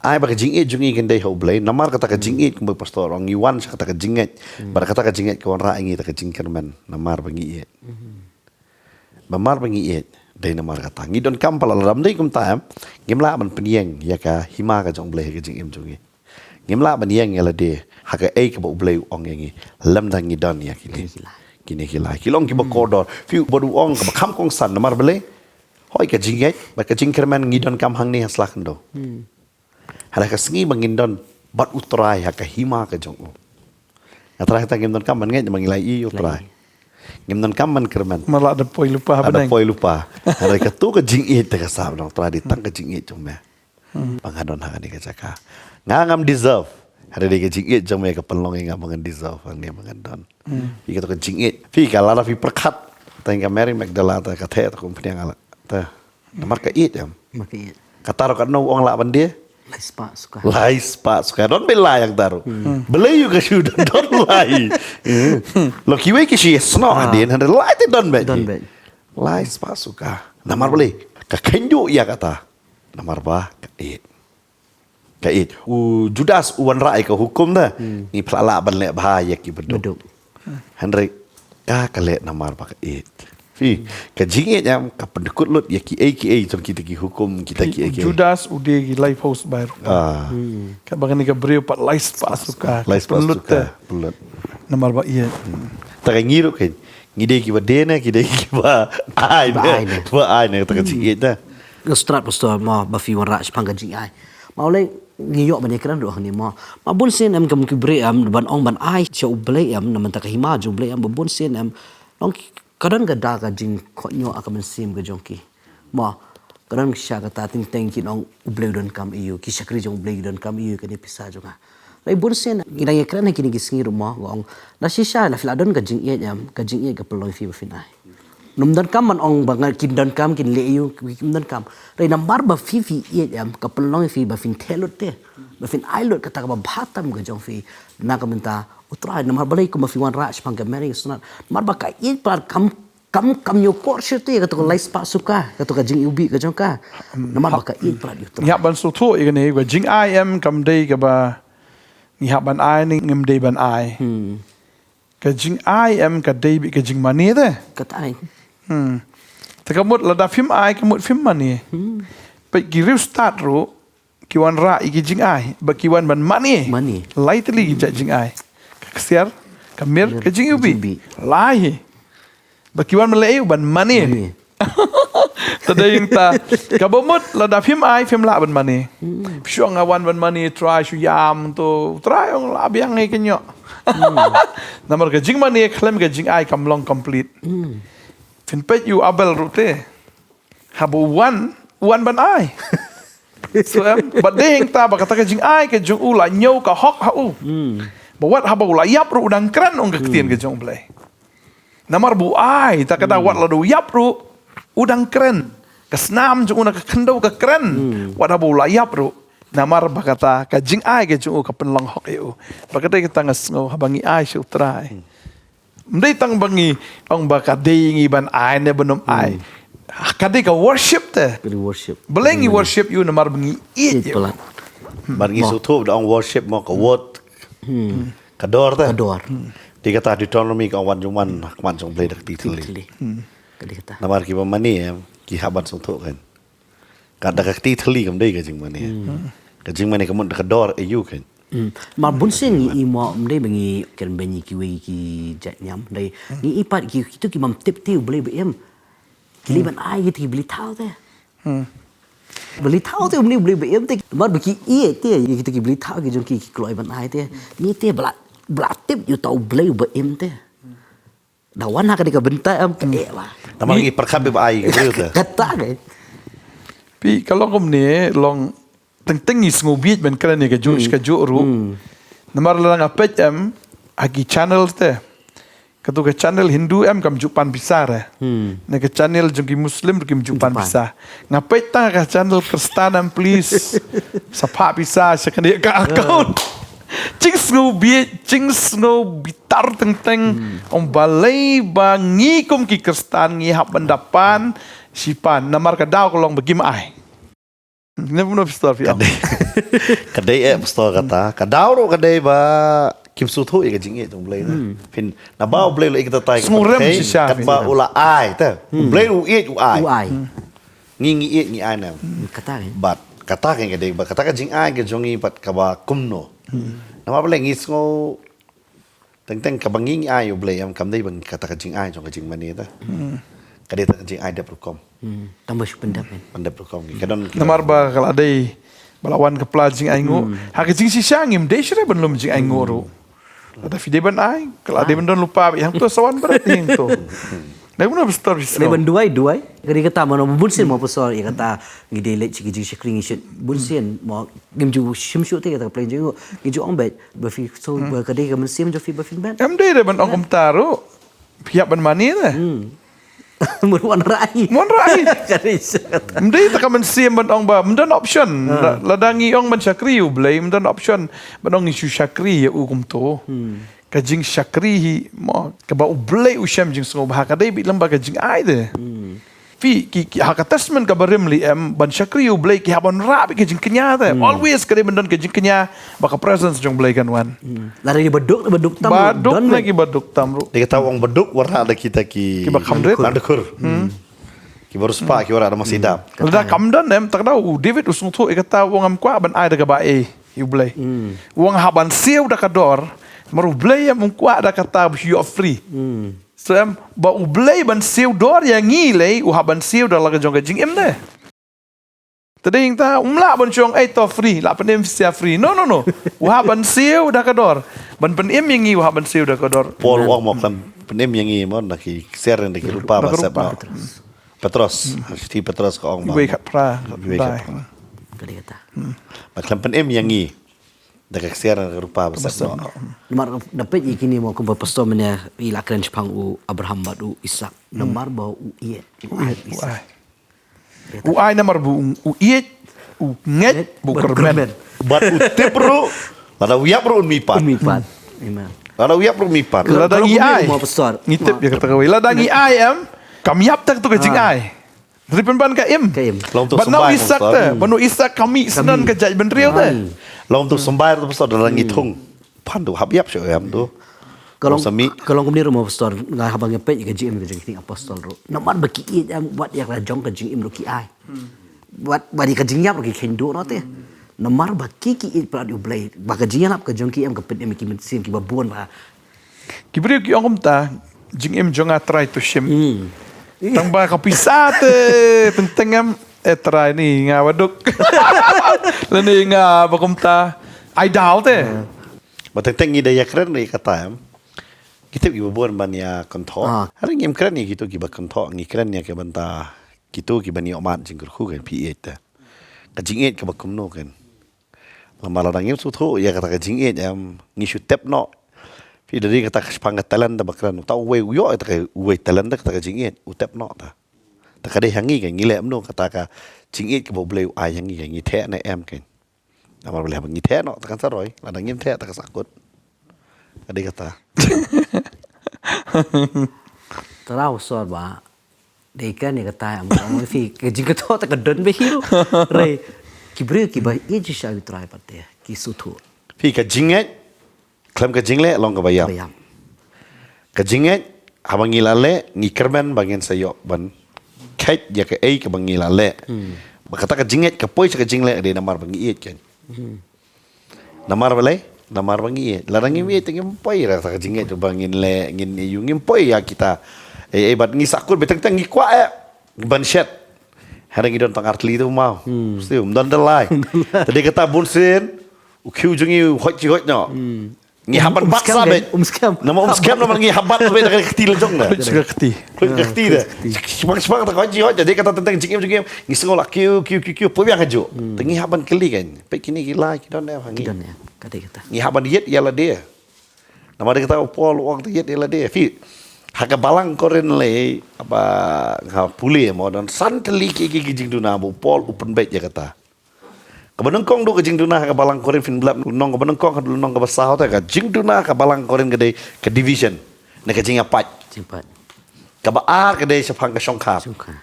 Ai ba ka jingïeit jong ngi kan dei ha U Blei, namar kata ka jingïeit kumba pastor ong ngi wan sha kata ka jingngeit. Bad kata ka jingngeit ka wanrah ïa ngi ta ka jingkyrmen namar ba ngi ïeit. Ba mar ba ngi ïeit, dei namar kata. Ngi donkam palat lada ym dei kumta em, ngim lah ban pynïeng ïa ka hima ka jong U Blei ha ka jingim jong ngi. Ngim lah ban ïeng ïa lade ha kaei kaba U Blei u ong ïa ngi. Lymda ngi don ïa kine. Kine ki lai. Kine ki lai. Ki long kiba kordor. Phi bad u ong kaba kham kongsan namar balei. Hooid ka jingngeit, bad ka jingkyrmen ngi donkam hangne ha sla khyndew. Hynrei ka sngi ba ngin don bad U Trai ha ka hima ka jong u. Nga trai kata ngim donkam ban ngeit ba ngi la ïohi ïa U Trai. Ngim donkam ban kyrmen. Mala da poi lypa ha bneng. Da poi lypa. Hynrei katu ka jingïeit te ka sah ba U Trai dei tang ka jingïeit jong me. Ba nga don ha kane ka jaka. Nga ngam deserve. Hynrei dei ka jingïeit jong me ka pynlong ïa nga ba ngan deserve hangne ba ngan don. Phi katu ka jingïeit. Phi ka lada phi pyrkhat. Tang ka Mary Magdalene te ka theh te kum pynïang ala. Te. Namar ka ïeit em. Namar ka ïeit. Kata ruh katno u ong lah ban die? Lai spah suka. Lai spah suka. Don beit lai hangta ruh. Balei ïoh ka shu don, don lai. Long kiwei ki shu ïasnoh hadien hynrei lai te don beit. Don beit. Lai spah suka. Namar balei? Ka kynduh ïa kata. Namar ba ka ïeit. Ka ïeit. U Judas u wanrah ïa ka hukum da. Ngi phla lah ban leh bha ïa ki baduk. Baduk. Hynrei ka ka leh namar ba ka ïeit. Phi, ka jingïeit em ka pyndkut lut ïa kiei kiei jong kita ki hukum kita kiei kiei. U Judas u die ki laiphew sbai ruh. Ah. Ka ba kane ka briew pat lai spah suka. Lai spah suka. Pynlut. Namar ba ïeit. Ta ka ngi ruh kein. Ngi dei kiba die ne, ki dei kiba ai ne. Ba ai ne. Ba ai ne ta ka jingïeit da. Nga strat pastor mo ba phi wanrah shaphang ka jingai. Ma u lei ngi ïoh ban ïakren ruh hangne mo. Ma bun sien em kum ki briew em ban ong ban ai sha U Blei em na mynta ka hima jong U Blei em ba bun sien em. Long ka don ka da ka jingkohnguh ha ka mynsiem ka jong ki. Mo ka don sha kata teng teng ki ong U Blei u donkam ïa u, ki shakri jong U Blei ki donkam ïa u kane pisa jong nga. Lai bun sien ngi dang ïakren ha kine ki sngi ruh mo nga ong la shisha la phi la don ka jingïeit em, ka jingïeit ka pynlong ïa phi ba phin ai. Ym donkam ban ong ba nga kin donkam kin leh ïa u, ym donkam. Hynrei namar ba phi phi ïeit em ka pynlong ïa phi ba phin theh lut te, ba phin ai lut kata kaba bha tam ka jong phi na ka bynta U Trai. Namar balei kumba phi wanrah shaphang ka Mary Snat, namar ba ka ïeit palat kam, kam, kam ñiewkor shuh te ïa kata ka lai spah suka, kata ka jingiwbih ka jong ka. Namar ba ka ïeit palat ïa U Trai. Ngi hap ban sngewthuh ïa kane, ka jingai em kam dei kaba ngi hap ban ai ne ngim dei ban ai. Ka jingai em ka dei beit ka jingmane te. Kata ai. Hmm. Te ka mut lada phim ai ka mut phim mane. Hmm. Peit ki riewstad ruh ki wanrah ïa ki jingai ba ki wan ban mane. Mane. Lai tylli ki jait jingai. Ka ksiar, ka mir, ka jingiwbih. Jingiwbih. Lai hi. Ba ki wan ban leh aïu? Ban mane. Mane. Te dei ïa kata. Kaba mut lada phim ai phim lah ban mane. Phi shu ong nga wan ban mane, Trai shu ïam to. Trai ong lah biang ïa ka ñiuh. Namar ka jingmane khlem ka jingai kam long complete. Phin peit ïa u Abel ruh te. Haba u wan, u wan ban ai. So em, ba dei ïa kata ba kata ka jingai ka jong u la ñiew ka hok ha u. Ba wat haba u la ïap ruh u dang kren, ong ka ktien ka jong U Blei. Namar ba u ai, ta ka daw wat lada u ïap ruh u dang kren. Ka snam jong u na ka khyndew ka kren. Wat haba u la ïap ruh. Namar ba kata ka jingai ka jong u ka pynlong hok ïa u. Ba ka dei kata nga sngew haba ngi ai sha U Trai. Ym dei tang ba ngi ong ba ka dei ngi ban ai ne ban ym ai. Ka dei ka worship te. Ka dei worship. Balei ngi worship ïa u? Namar ba ngi ïeit ïa u. Palat. Namar ngi sngewthuh da ong worship mo ka word. Ka dor te. Ka dor. Te kata Deuteronomy ka ong wan jong wan ha khmat jong U Blei da ka kti thylli. Thylli. Ka dei kata. Namar kiba mane em, ki hap ban sngewthuh kan. Ka da ka kti thylli kam dei ka jingmane. Ka jingmane ka mut da ka dor ïa u kan. Mar bun sien ngi i mo ym dei ba ngi kren beiñ ïa kiwei ki jait niam. Dei ngi i pat ki kitu ki bym tip te U Blei ba im. Ki leh ban ai kito ki blei thaw te. Blei thaw te ym dei U Blei ba im te. Mar ba ki ïeit te ïa kito ki blei thaw ki jong ki ki kloi ban ai te. Ngi te ba la, ba la tip ïa uta U Blei ba im te. Da wan ha ka dei ka bynta em ka eh ba. Namar ngi pyrkhat ba ai ka briew te. Kata ke. Phi ka long kumne long teng teng ngi sngewbha ban kren ïa ka juh ka juh ruh. Namar lada nga peit em ha ki channel te. Katu ka channel Hindu em kam ju pan pisa re. Ne ka channel jong ki Muslim ruh kim ju pan pisa. Nga peit tang ka channel Khristan em, please. Sa phah pisa sha kane ka account. Jingsngewbha, jingsngewbitar teng teng. Ong balei ba ngi kum ki Khristan ngi hap ban da pan shi pan. Namar ka daw ka long ba kim ai. Ne buno pastor phi. Ka dei, ka dei eh pastor kata. Ka daw ruh ka dei ba kim sngewthuh ïa ka jingïeit jong U Blei na. Phin naba U Blei u la ïeit ïa kata tai. Sngewrem shisha. Katba u la ai te. U Blei u ïeit u ai. U ai. Ngi ngi ïeit ngi ai ne. Kata ke. Bad kata ke ka dei ba kata ka jingai ka jong ngi bad kaba kumno. Namar balei ngi sngew teng teng kaba ngi ngi ai U Blei em kam dei ba ngi kata ka jingai jong ka jingmane te. Ka dei ta ka jingai dep rukom. Tang ba shu pyndep kan. Pyndep rukom ngi ka don. Namar ba ka la dei ba la wan ka pla jingainguh. Ha ka jingshisha ngim dei shuh ban lum jingainguh ruh. Lada phi dei ban ai ka la dei ban don lypa ba ïa hangto sa wan bret ïa hangto. Dei ban pastor phi. Dei ban duwai, duwai. Ka dei kata mano bun sien mo pastor ïa kata ngi dei leit sha ki jingshakri ngi shit. Bun sien mo ngim ju shim shuh te kata ka plan jong ngi ju ong beit ba phi so ba ka dei ka mynsiem jong phi ba phin bet. Em dei re ban ong kumta ruh. Phi ïap ban mane re. Mut wan rai. Mut wan rai. Ka dei sa kata. Em dei ta ka mynsiem ban ong ba ym don option. Lada ngi ong ban shakri U Blei ym don option ban ong ngi shu shakri ïa u kumto. Ka jingshakri hi mo kaba U Blei u shem jingsngewbha ka dei beit lem ba ka jingai te. Phi ki, ki ha ka testament kaba rim lei em ban shakri U Blei ki hap ban rah beit ka jingkñia te. Always ka dei ban don ka jingkñia ba ka presence jong U Blei kan wan. Lada ki baduk, baduk tam. Baduk na ki baduk tam ruh. Dei kata ong baduk wanrah da kita ki. Kiba kham rit. Nang dkhur. Kiba riewspah ki wanrah da masidap. Lada kam don em tak da u David u sngewthuh ïa kata ong ngam kwah ban ai da kaba eh. Ïa U Blei. U ong hap ban siew da ka dor, namar U Blei em um kwah da kata ba shu ïoh free. So em ba U Blei ban siew dor ïa ngi lei u hap ban siew da la ka jong ka jingim de. Te dei ïa kata um lah ban shong ai to free, lah pynim sha free. No, no, no. U hap ban siew da ka dor. Ban pynim ïa ngi u hap ban siew da ka dor. Paul u ong mo khlem pynim ïa ngi mo na ki ksiar da ki rupa ba sep. Petros, ha shithi Petros ka ong ba. Iwei khatphra, iwei khatphra. Ka dei kata. Ba khlem pynim ïa ngi da ka ksiar da ka rupa ba sep noh. Namar da peit ïa kine mo kumba pastor mynne i la kren shaphang u Abraham bad u Isak. Namar ba u ïeit, u ai u Isak. U ai namar ba u ïeit, u ngeit, ba u kyrmen. Bad u tip ruh lada u ïap ruh un mihpat. Un mihpat. Amen. Lada u ïap ruh un mihpat. Lada ngi ai. Ngi tip ïa kata kawei. Lada ngi ai em kam ïap tak tu ka jingai. Ri pynban ka im. Ka im. Long tu symbai. Ba nau Isak te, ba nau Isak ka mih snon ka jaitbynriew te. Long tu symbai tu pastor da ngi thung. Phan tu hap ïap shu em tu. Ka long, ka long kumne ruh mo pastor, nga haba nga peit ka jingim ka jong ki apostol ruh. Namar ba ki ïeit em wat ïa ka jong ka jingim ruh ki ai. Wat, wat ïa ka jingïap ruh ki kheiñ duh noh te. Namar ba ki ki ïeit palat ïa u Blei, ba ka jingïalap ka jong ki em ka pynim ïa ki mynsiem kiba bun ba. Ki briew ki ong kumta, jingim jong nga Trai to shim. Hmm. Tang ba ka pisa te, teng teng em, eh Trai ni nga ba duk. Lane nga ba kumta, ai daw te. Hmm. Ba teng teng ngi da ïakren ïa kata em. Ki tip kiba bun ban ïa kynthoh. Ah. Hynrei ngim kren ïa kito kiba kynthoh, ngi kren ïa ki bynta kito kiba ngi ïohmad jingkyrkhu kan phi ïeit te. Ka jingïeit kaba kumno kan. Namar lada ngim sngewthuh ïa kata ka jingïeit em, ngi shu tep noh. Phi da ri kata ka shaphang ka talent da ba kren. Uta uwei u ïoh ïa kata ka uwei talent da kata ka jingïeit, u tep noh ta. Ta ka dei ha ngi kan, ngi leh kumno kata ka jingïeit kaba U Blei u ai ha ngi kan, ngi theh ne em kan. Namar balei haba ngi theh noh, ta kan sa roi, lada ngim theh ta ka sa kut. Ka dei kata. Tara u sor ba dei kan ïa kata, am, am, phi, ka jingkatho ta ka don ba hi ruh. Hynrei ki briew kiba ïeit shisha ïa U Trai pat te ki sngewthuh. Phi, ka jingngeit khlem ka jingleh long kaba ïap. Kaba ïap. Ka jingngeit haba ngi la leh, ngi kyrmen ba ngin sa ïoh ban kheit ïa kaei kaba ngi la leh. Hmm. Ba kata ka jingngeit ka poi sha ka jingleh dei namar ba ngi ïeit kan. Hmm. Namar balei? Namar ba ngi ïeit. Lada ngim ïeit te ngim poi ïa kata ka jingngeit ba ngin leh, ngin ïoh, ngim poi ïa kita. Ei, ei, bad ngi sa kut ba teng teng ngi kwah eh ban shet. Hynrei ngi don tang ar tylli tu maw. Hmm. Mesti ym don da lai. Te dei kata bun sien u khiew jong ngi u hoit shi hoit noh. Hmm. Ngi hap ban bat sa beit. Um skhem. Namar um skhem namar ngi hap bat beit da ka kti la jong da. Khluit ka kti. Khluit ka kti da. Shipang shipang ta ka hoit shi hoit da, dei kata teng teng jingim jingim. Ngi sngew la khiew khiew khiew khiew poi biang ha juh. Hmm. Te ngi hap ban kylli kan. Peit kine ki lai ki don ne em ha ngi. Ki don ne em. Ka dei kata. Ngi hap ban ïeit ïa lade. Namar dei kata u Paul u ong te ïeit ïa lade. Phi, ha ka balang Korinth lei ba nga pule mo, don san tylli ki, ki, ki jingduna ba u Paul u pynbeit ïa kata. Kaba nyngkong duh ka jingduna ha ka balang Korinth, phin lap lynnong kaba nyngkong haduh lynnong kaba saw te, ka jingduna ha ka balang Korinth ka dei ka division ne ka jingïapait. Jingpait. Kaba ar ka dei shaphang ka shongkhap. Shongkhap.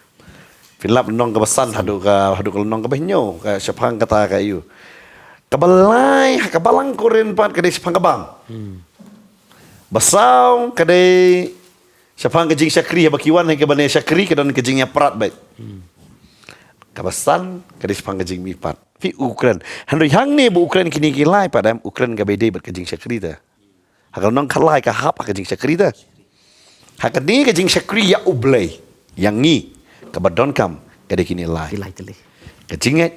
Phin lap lynnong kaba san haduh ka, haduh ka lynnong kaba hynñiew, ka shaphang kata ka ïu. Kaba lai ha ka balang Korinth pat ka dei shaphang ka bam. Hmm. Ba saw ka dei shaphang ka jingshakri, haba ki wan ha kaba ne shakri ka don ka jingïaprat beit. Hmm. Kaba san ka dei shaphang ka jingmihpat. Phi, u kren. Hynrei hangne ba u kren kine ki lai pat em, u kren kaba ïadei bad ka jingshakri te. Ha ka lynnong khatlai ka hap ha ka jingshakri te. Ha kane ka jingshakri ïa U Blei, ïa ngi, kaba donkam ka dei kine lai. Ki lai tylli. Ka jingngeit,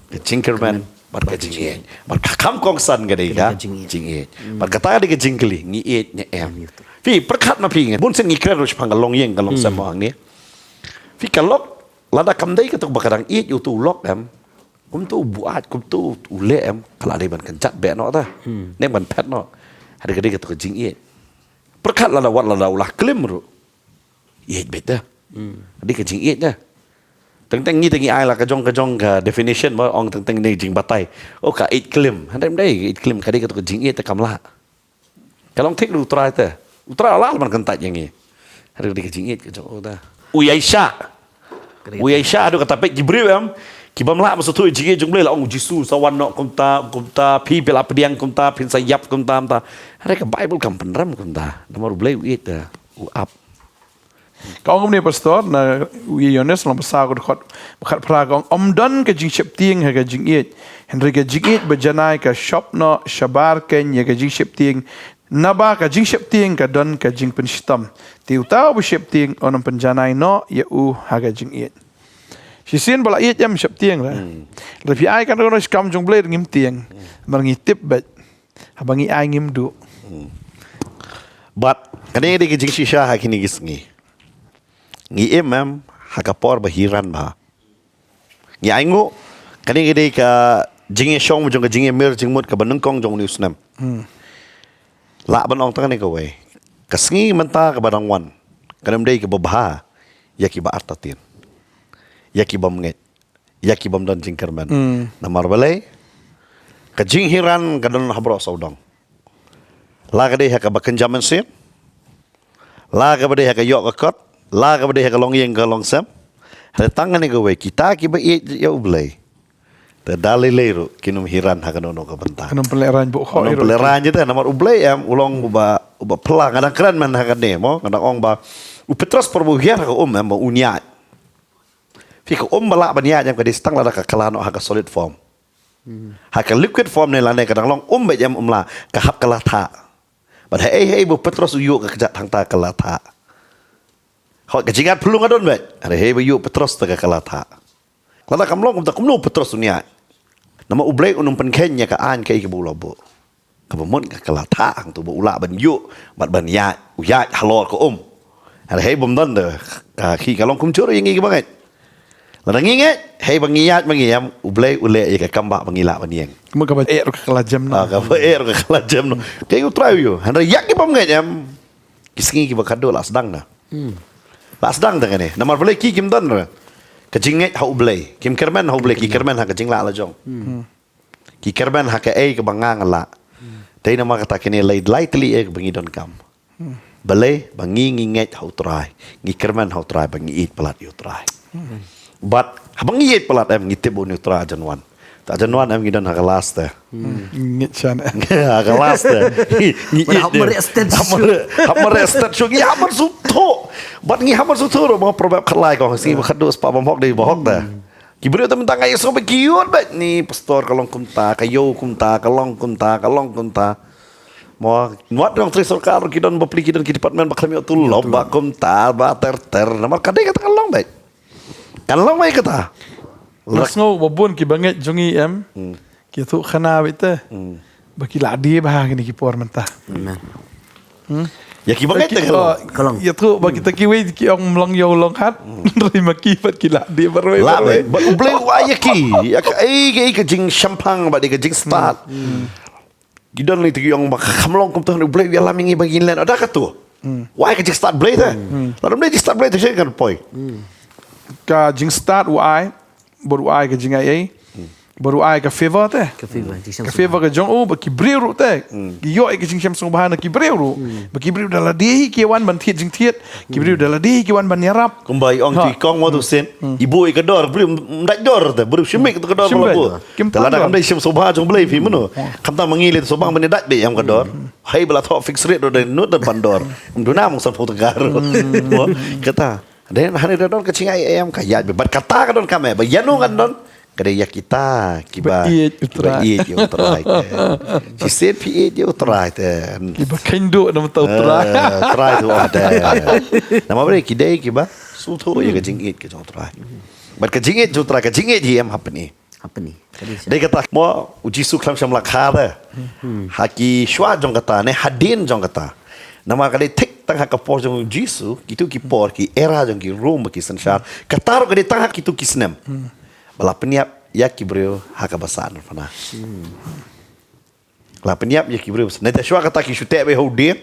ka jingkyrmen, bad ka jingïeit. Bad ka kham kongsan ka dei ka jingïeit. Jingïeit. Hmm. Bad kata ka dei ka jingkylli, ngi ïeit ne em. Em, ïeit. Phi, pyrkhat ma phi ngi. Bun sien ngi kren ruh shaphang ka longïing ka longsem mo hangne. Phi, ka lok, lada kam dei kato ba ka dang ïeit ïa uto u lok em. Kumto u buaid, kumto u leh em, ka la dei ban kynjat beh noh ta. Hmm. Ne ban phet noh. Hynrei ka dei kato ka jingïeit. Pyrkhat lada wat lada u la klim ruh. Ïeit beit ta. Hmm. Ka dei ka jingïeit ta. Teng teng ngi te ngi ai la ka jong ka jong ka definition ba ong teng teng ne jingbatai. Oh, ka ïeit klim. Hynrei ym dei ka ïeit klim, ka dei kato ka jingïeit ta kam lah. Ka long thik ruh U Trai te. U Trai u lah ban kyntait ïa ngi. Haduh dei ka jingïeit ka jong u te. U ïaishah. U ïaishah haduh kata peit ki briew em. Ki bym lah ban sngewthuh ïa ka jingïeit jong U Blei la ong U Jisu sa wan noh kumta, kumta, phi phi la pdiang kumta, phin sa ïap kumta, kumta. Hynrei ka Baibl kam pynrem kumta. Namar U Blei u ïeit te. U ap. Ka ong kumne, Pastor, na u Ïoannis lynnong ba saw ka dkhot ba khatphra ka ong, ym don ka jingsheptieng ha ka jingïeit. Hynrei ka jingïeit ba janai ka shop noh shabar keiñ ïa ka jingsheptieng. Naba ka jingsheptieng ka don ka jingpynshitom. Te uta uba sheptieng un ym pynjanai noh ïa u ha ka jingïeit. Shisien ba la ïeit ym sheptieng la. Hmm. Lada phi ai kano kano shi kam jong U Blei ngim tieng. Hmm. Namar ngi tip beit. Haba ngi ai ngim duh. Hmm. Bad kane ka dei ka jingshisha ha kine ki sngi. Ngi im em ha ka por ba hiran bha. Ngi ainguh kane ka dei ka jingïashong jong ka jingïamir jingmut kaba nyngkong jong une u snem. Hmm. Lah ban ong tang kane kawei. Ka sngi mynta kaba dang wan kan ym dei kaba bha ïa kiba artatien, ïa ki bym ngeit, ïa ki bym don jingkyrmen. Hmm. Namar balei? Ka jinghiran ka don ha baroh sawdong. La ka dei ha kaba kynja mynsiem, la kaba dei ha ka ïoh ka kot, la kaba dei ha ka longïing ka longsem. Hynrei tang kane kawei, kita kiba ïeit ïa U Blei, te da lei lei ruh kin ym hiran ha kano kano ka bynta. Kin ym pynlehraiñ bun khoh. Kin ym pynlehraiñ ïa te, namar U Blei em u long uba, uba phylla. Nga dang kren mynta ha kane mo, nga dang ong ba u Petros por ba u hiar ha ka um em, ba un ïaid. Phi, ka um ba lah ban ïaid em ka dei tang lada ka kylla noh ha ka solid form. Ha ka liquid form ne lane ka dang long um beit em, um lah, ka hap ka la thah. Bad hei hei ba u Petros u ïoh ka kjat hangta ka la thah. Hooid ka jingïaid phyllung ka don beit. Hei hei ba u ïoh u Petros te ka la thah. Lada kam long kumta kumno u Petros un ïaid? Namar U Blei un ym pynkheiñ ïa ka aiñ kaei kaba u la buh. Kaba mut ka la thah hangto ba u lah ban ïoh bad ban ïaid, u ïaid halor ka um. Hynrei hei bym don de, ka khie ka long kumjuh ïa ngi kiba ngeit. Lada ngi ngeit, hei ba ngi ïaid ba ngi ïam, U Blei u leh ïa ka kam ba ba ngi lah ban ïeng. Kumba kaba eh ruh ka la jem noh. Ah, kaba eh ruh ka la jem noh. Kaei U Trai u ïoh. Hynrei ïa ki bym ngeit ïam, ki sngi kiba khadduh la sdang na. La sdang da kane. Namar balei ki kim don re ka jingngeit ha U Blei. Kim kyrmen ha U Blei, ki kyrmen ha ka jinglah la jong. Ki kyrmen ha kaei kaba nga nga lah. Dei namar kata kine lai lai tylli eh ba ngi donkam. Balei ba ngi ngi ngeit ha U Trai, ngi kyrmen ha U Trai, ba ngi ïeit palat ïa U Trai. Bad haba ngi ïeit palat em, ngi tip ba une U Trai ajan wan. Ta ajan wan em, ngi don ha ka last te. Ngeit shan. Ha ka last te. Ngi Mana ïeit hap de. Mareh stet. Hap mareh, hap mareh stet shuh, ngi hap mar suthu. Bad ngi hap mar suthu ruh, ba Proverb khatlai ko, sngi ba khadduh spah bym hok dei ba hok te. Ki briew te mynta nga ïohsngew ba ki ïoh beit ni pastor ka long kumta, ka ïoh kumta, ka long kumta, ka long kumta. Mo, wat dong tri sorkar ki don bapli, ki don ki department ba khlem ïoh tulop, ba kumta, ba ter ter. Namar ka dei kata ka long beit. Kan long beit kata. Nga sngew ba bun kiba ngeit jong ngi em. Ki ïathuh khana beit te. Ba ki la die bha ha kine ki por mynta. Amen. Ïa kiba ngeit te ka long. Ka long. Ïathuh ba kita kiwei ki ong mlong ïew long hat. Hynrei ma ki pat ki la die baroh. La baroh. Beit. Bad U Blei u ai ïa ki ïa kaei kaei ka jingshemphang bad ïa ka jingstad. Ki don lei te ki ong ba kham long kumta, U Blei u ïalam ïa ngi ba ngin leh da katu. U ai ka jingstad Blei te. Lada ym dei jingstad Blei te shen kan poi. Ka jingstad u ai, bad u ai ka jingai ei, bad u ai ka favor te. Ka favor, jingshem sngewbha. Ka favor ka jong u bad ki briew ruh te. Ki ïoh ïa ka jingshem sngewbha na ki briew ruh. Ba ki briew da lade hi ki wan ban thied jingthied, ki briew da lade hi ki wan ban ïarap. Kumba i ong tu i kong mo tu sien. I buh ïa ka dor, briew ym dait dor te, briew shim ïa ka dor ba la buh. Te lada kam dei shem sngewbha jong Blei phi mano. Khamtam ma ngi lei sngewbha ban ïa dait beit ïa ka dor. Hei ba la thoh fixed rate ruh dei nud da ban dor. Ym duna mong san phew tyngka ruh. Mo, kata. Dei hynrei da don ka jingai ei em ka ïaid beit. Bad kata ka donkam eh. Ba ïano ngan don. Ka dei ïa kita kiba, kiba ïeit ïa U Trai. Shisien phi ïeit ïa U Trai te. Kiba kheiñ duh na bynta U Trai. Eh, Trai tu ong te. Namar balei ki dei kiba sngewthuh ïa ka jingïeit ka jong U Trai. Bad ka jingïeit jong U Trai, ka jingïeit hi em hapdeng. Hapdeng. Dei kata mo u Jisu khlem shym la kha te. Ha ki shuwa jong kata ne hadien jong kata. Namar ka dei thik tang ha ka por jong u Jisu, kitu ki por ki era jong ki Rom bad ki synshar. Kata ruh ka dei tang ha kitu ki snem. Ba la pynïap ïa ki briew ha kaba sah nangphna. La pynïap ïa ki briew. Nangta shuwa kata ki shu teh beit ha u dieng.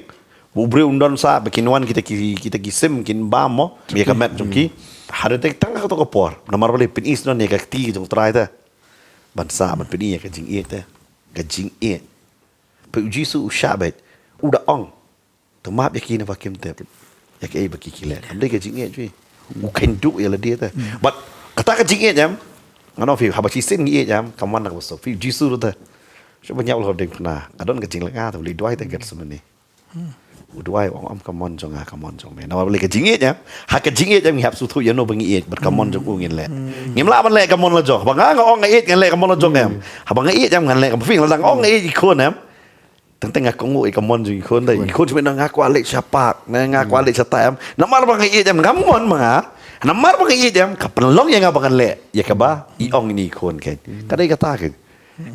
Ba u briew un don sah ba kin wan kita ki, kita ki sim kin bam mo ïa ka met jong ki. Hadien te tang ha kato ka por. Namar balei pyn-i sdang ïa ka kti jong U Trai te. Ban sah ban pyn-i ïa ka jingïeit te. Ka jingïeit. Peit u Jisu u shah beit. U da ong. To map ïa ki naba kim tip ïa kaei ba ki ki leh. Kam dei ka jingïeit jong i. U kheiñ duh ïa lade te. Bad kata ka jingïeit em. Ngan ong phi haba shisien ngi ïeit em. Kam wan na kaba suk. Phi u Jisu ruh te. Shu ban ïap halor diengphna. Ka don ka jinglynga te u leit duwai te Getsemane. U duwai u ong, Ym ka mon jong nga, ka mon jong me. Namar balei ka jingïeit em. Ha ka jingïeit em ngi hap sngewthuh ïano ba ngi ïeit bad ka mon jong u ngin leh. Ngim lah ban leh ka mon la jong. Haba nga nga ong nga ïeit ngan leh ka mon la jong em. Haba nga ïeit em ngan leh ka mon. Phi lada nga ong nga ïeit i khun em. Teng teng nga kohnguh ïa ka mon jong i khun te. I khun shu ong nga kwah leit sha park, ne nga kwah leit sha tai em. Namar ba nga ïeit em ngam mon ma nga. Namar ba nga ïeit em ka pynlong ïa nga ba ngan leh ïa kaba i ong ïa i khun kein. Ka dei kata kein.